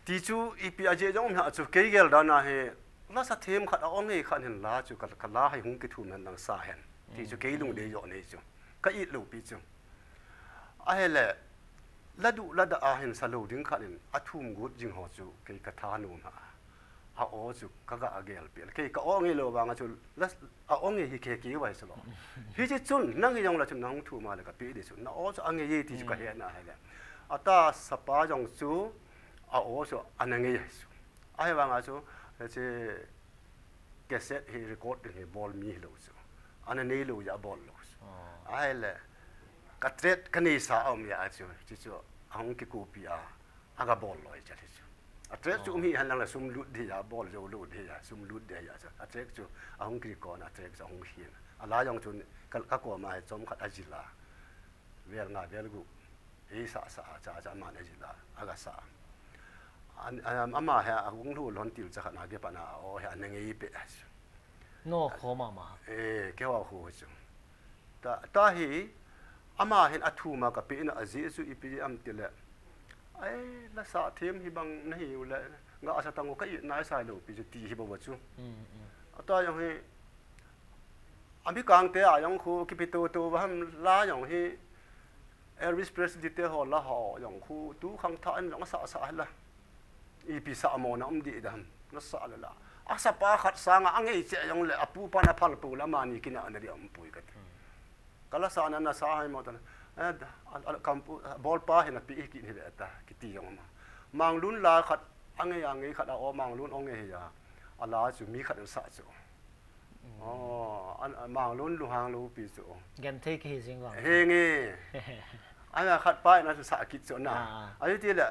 Ti chu ipi ajeh jong um ham chu kei gel dan a hi, la sa them khat a ong e khat hin la chu ka, ka la hi hung kithum hen lang sa hen. Ti chu kei lungdei joh nei chu. Ka it lou pi chu. Ahile, la duh la dah a hin sa lou ding khat in athum got jing ho chu kei ka thanom ha. A aw chu ka ga gel pi. Kei ka aw ngei lou vang a chu la, a aw ngei hi kei kei vai sa lou. Hiche chun nang hi jong la chun nang thum a le ka pe di chu. Na aw chu a ngei e ti chu ka he na ahile. Ata sapa jong chu a aw chu ana ngei chu. Ahivang a chu, hiche cassette hi record ding hi bol mi hilou chu. Ana nei lou jeh a bol lou chu. Oh. Ahile, ka track ka nei sa a um jeh a chu, chu chu ahung kikopi a, aga bol loi chal hi chu. A track chu um hi hen lang le sum lut di a, bol jou lut di a, sum lut di a chu. A track chu ahung kirecord a, track chu ahung hin. A la jong chun ka, ka koma hi chom khat ajil a. Vel nga vel gup. Ei sa sa a cha cha man ajil a, aga sa. An, an, ama hi a hung lhu lhon til cha khat na kipat na, aw hi ana ngei pe a chu. No kho mama. Eh, kei ho khu chu. Ta, ta hi, ama hin athum a ka pe na ajeh chu ipi am tile. Ai, la sa them hi bang na hi u le, nga asa tang u ka it nai sai lou pi chu ti hi bou chu. Mm, mm. Ata jong hi, Ami kang te a jong khu kipi to to va ham la jong hi Elvis Presley te ho la ho jong khu tu khang tha an jong sa sa la. Ipi sa mo na um di dam na sa la la. A sa pa khat sanga a ngei che jong le a pu pa na phal pu la mani kina na di um pui ka ti. Ka la sa na na sa hai mo ta na. Eh, a, a, kam pu, a, bol pa hi na pi ki ni ve ta ki ti jong ma. Manglun la khat a ngei a ngei khat a o Manglun o ngei hi ya. A la chu mi khat an sa chu. Oh, an, an Manglun lunghang lou pi chu. Genthei kahi jing vang. Henge. Ana khat pa ina chu sa kit chu na. Ah, ah. Ahi ti le.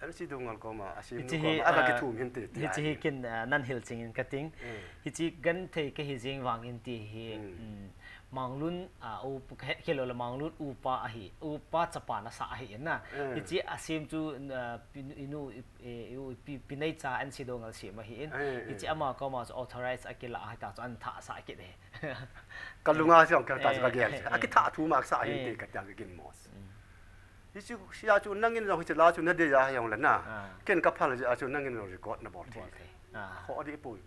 Em si dungal koma, a si hichi hi, koma, aka ah, kithum hin ti, ti hichi hi ai. Kin, ah, nan hil ching in kating. Mm. Hichi genthei kahi jing vang in ti hi. Mm. Mm. Manglun, a, u, he, hello le Manglun upa ahi, upa chapa nasa ahi na. Eh. Hiche asem chu, a, pi, inu, i, e, u, pi, Pineicha N C Dongal sem ahi in. Eh, eh. Hiche ama koma chu authorize akila ahi ta chu an thah sa kit e. Ka lunga siang ka ta chu ka gel. Eh, eh, eh. Akithah thu ma sa ahi te ka ta ka gin mos. Mm. Hiche, sia chu nangin jong hiche la chu na dei a jong le na. Ah. Ken ka phal jeh a chu nangin jong record na bol thei. Bol thei. Ah. Kho di pui.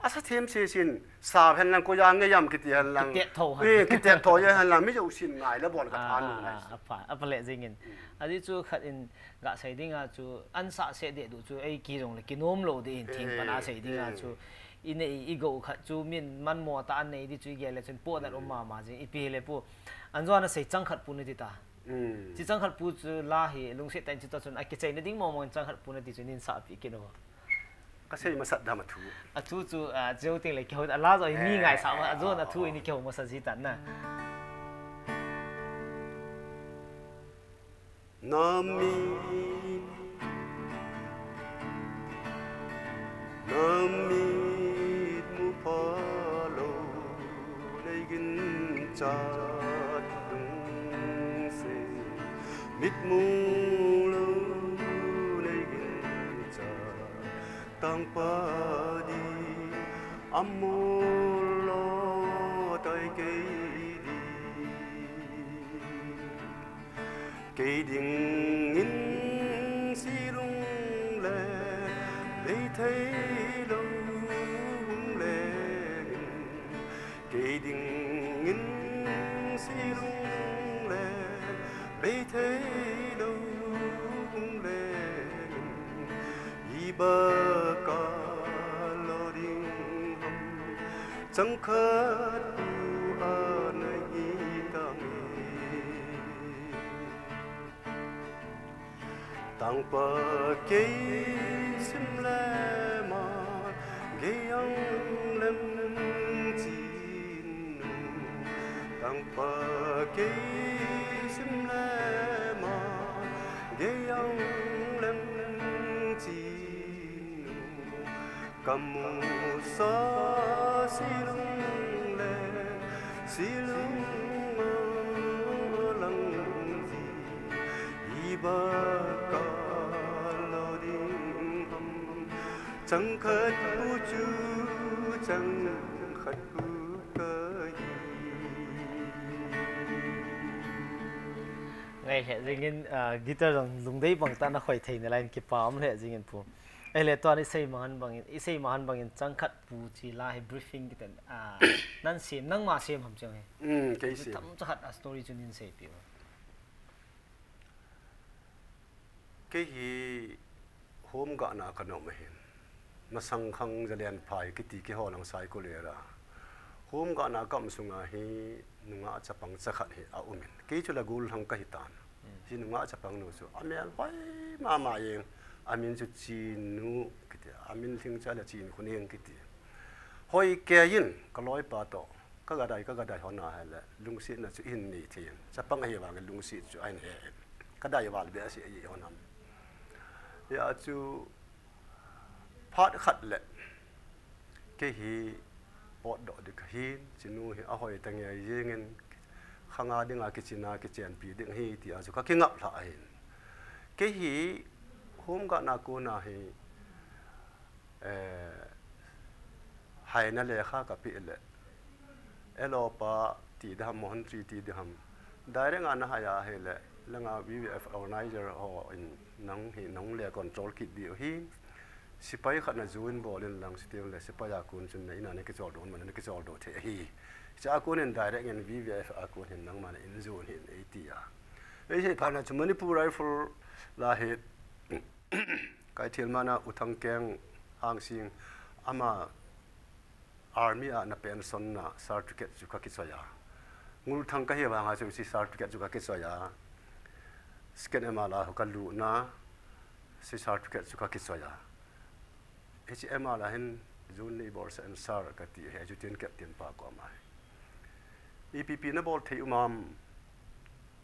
Asa them se sin, sa hen lang ko ya nge yam kiti hen lang. Kitet tho hen. Eh, kitet tho ya hen lang, mi jo sin ngai le bol ka tha nu ngai. Ah, ah, ah, apa, apa le jingin. Mm. Adi chu khat in ga sei ding a chu, an sa se de du chu, ei ki jong le kinom lo de in thing pan a sei ding a chu. Eh, eh. I nei i go khat chu min man mo ta an nei di chu i gel le chun po dat um mama jing, ipi le pu. An jo na sei chang khat pu ni ti ta. Mm. Chi chang khat pu chu la hi lungset tah in chu ta chun a kichai na ding mo mo in chang khat pu na ti chu nin sa pi kit no. Ka sei masat dam a thu. A thu chu, a, cheu ting le kihou, a la jo hi mi ngai sa ma, a jo na thu in kihou masa ji tan na. Nami, nami mu pha lo, nei gin chat lungset, mit mu lo, nei gin chat. Tangpa di amol lo tai kei di. Kei dingin silung le lei thei lo hung leng. Kei dingin silung le lei thei lo hung leng. Iba ka lo ding ham, chang khat pu a na hi tang e. Tangpa kei sim le ma, gei ang lem chin nu. Tangpa kei sim le ma, gei ang lem chin nu. Kamu sa silung le, silung a lang ji, iba ka lo ding ham, chang khat pu chu, chang khat pu ka hi. Ngai le jingin, ah, guitar jong lungdei bang ta na khoi thei na line kipa um le jingin pu. Ei le tuan i sei mahan bangin, i sei mahan bangin chang khat pu chi la hi briefing kiten, ah, nan sem, nangma sem ham chang e. Mm, kei sem. Tam cha khat a story chu nin sei pi. Kei hi home gahna ka nom ahin. Masang khang Zalen phai kiti keiho lang Saikul area. Home gahna ka um sunga hi nungah chapang cha khat hi a um in. Kei chu la gul hang ka hi tan. Mm. Hi nungah chapang nu chu a mel hoi mama jeng, a min chu Chinu kiti, a min lhing cha le Chin Khuneng kiti. Hoi kei in ka loipa toh, ka ga dai, ka ga dai hon a hi le, lungsetna chu i hin nei thei in. Chapang ahi vang lungset chu a hin he in. Ka dai val be a si a i hon ham. Hia chu phat khat le, kei hi potdoh ding ka hin, Chinu hi a hoi ta nge jeng in, khang a ding a kichen a, kichenpi ding hi ti a chu ka kingap lha ahin. Kei hi home gahna kon a hi, eh, haina lekha ka pe le, Elopa ti ding ham, Mohan Tree ti ding ham. Direct a na hai a hi le, langa V V F organizer ho in nang hi, nang le control kit diu hi. Sipai khat na join bol in lang siteng le, sipai a kon chun na in a na kichol doh, man na kichol doh thei hi. Cha a kon in direct in V V F a kon hin nangma na in join hin ei ti a. Ei sei phat na chu Manipur Rifle la hi, Kaithel mana U Thangkeng Hangsing ama army a na pension na certificate chu ka kichoi a. Ngulthang ka hi vang a chu si certificate chu ka kichoi a. Second M R la ka lut na si certificate chu ka kichoi a. Hiche M R la hin June ni bol sa en sar ka ti hi, chu tin kep tin pa ko ama hi. Ipi pi na bol thei um am.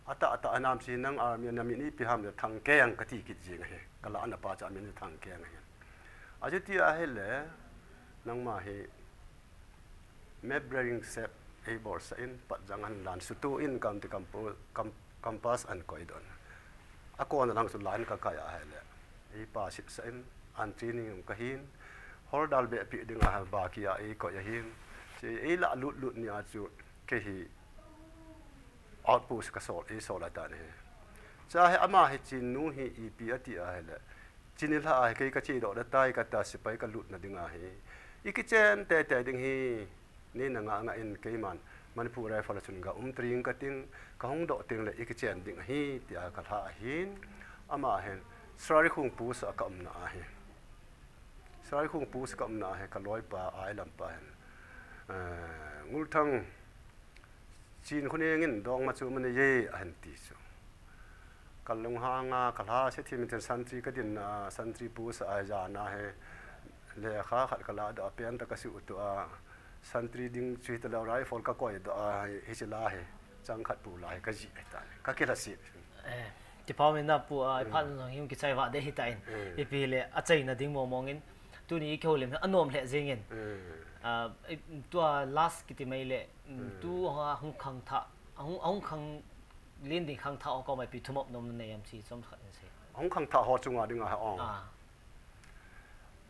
Ata, ata, anam si nang army na min ipi ham le Thangkeng ka ti kit jing ahi. Ka la na pa cha min Thangkeng ahi. A chu ti a hi le, nangma hi map bearing sep eibolsah in, Patjang ahin lan sutu in, Kamti Kampu-, Kam-, Campus ahin koidoh in. Akona lang chu line kakai ahile, eipa sitsah in, an training um kahin, hordal behpeh dinga Baki a eikoi ahin, chu eilah lut lut nia chu kei hi outpost kasol, eisol ahitan ahi. Chua hi ama hi Chinnu hi ipi ati ahile, Chin ilha a hi kei kachedoh natai kati a sepai kalutna ding ahi. Ikichen teitei ding hi, neina ngah ngah in keiman Manipur Rifle a chun gaum tring kating, kahung doh tengle ikichen ding ahi, tia kalhah ahin, ama hin Sairaikhong Post a kaumna ahi. Sairaikhong Post kaumna ahi, kaloipa, ailampa hin, eh, Ngulthang, Chin khoneng in dongma chu manei e, ahin ti chu. Kalunghanga, kalhase thim in sentry kadinna, sentry post a jana hi, lekha khat kalahdoh a, pant tah kasuhtoh a, sentry ding chu hitalou, rifle kakoidoh a, hiche la hi, chang khat pu la hi kajih ahitan, kakilhaset. Eh, kipa um in pu, ah, iphat jong hi kichai vah ding ahitan. Ipi hile, achaina ding mong mong in, tuni kihoulim hi anom lheh jeng in. Ah, tua last kiti mai le, tu hung khangthah, hung, hung khanglen ding khangthah ho koma ipi thumop nom nanei em ti chomkhat hin sei. Hung khangthah ho chunga dinga hi ong.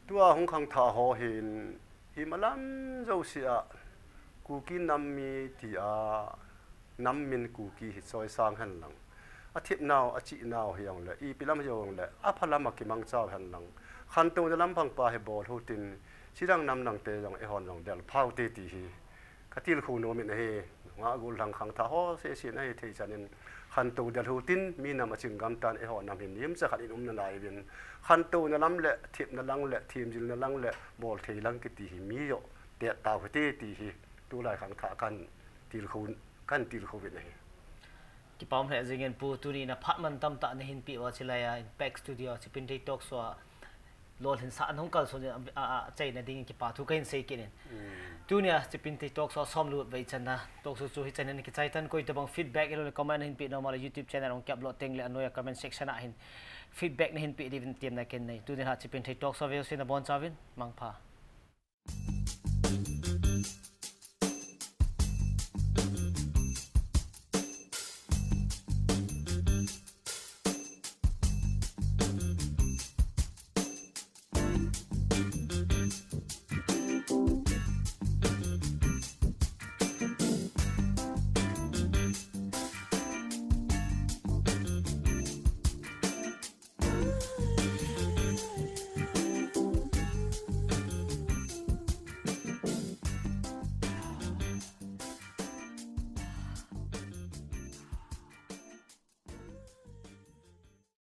Tua hung khangthah ho hin, imalam jouse a, Kuki nam mi tia, nam min Kuki hi choisang henlang, athepnau, achihnau hijongle, ipi lam hijongle, apha lam a kimangchau henlang, khantouna lampang pa hi bol utin, chidang nam dangte jong eihon jong delphau te ti hi katilkhou nom in ahi. Nungah gollhang khangthah ho sese nahi thei chan in, khantou del utin, mi nam aching gamtan, eiho nam hin nemcha khat in um nalai uvin, khantouna lam le, thepna lang le, themjilna lang le, bolthei lang kiti hi mi joh tet tau hite ti hi tulai khangthah katilkhou, katilkhou uvin ahi. Kipa um lheh jeng in pu, tuni na phat mantam tah nahin peh uva, chulai a Impact Studio, Chipenthei Talk Show a lolhinsah a hung kalson in, a, a, achaina dingin kipa thu kahin sei kit in. Tunia Chipenthei Talk Show a somle vet vei channa talk show chu hichan in kichai tan, koi tobang feedback ahiloule comment nahin peh nom uva le YouTube channel hung kiupload tengle anoiya comment section a hin feedback nahin peh diuvin temna kahin nei. Tuni lha Chipenthei Talk Show veuse nabonchauvin mangpha.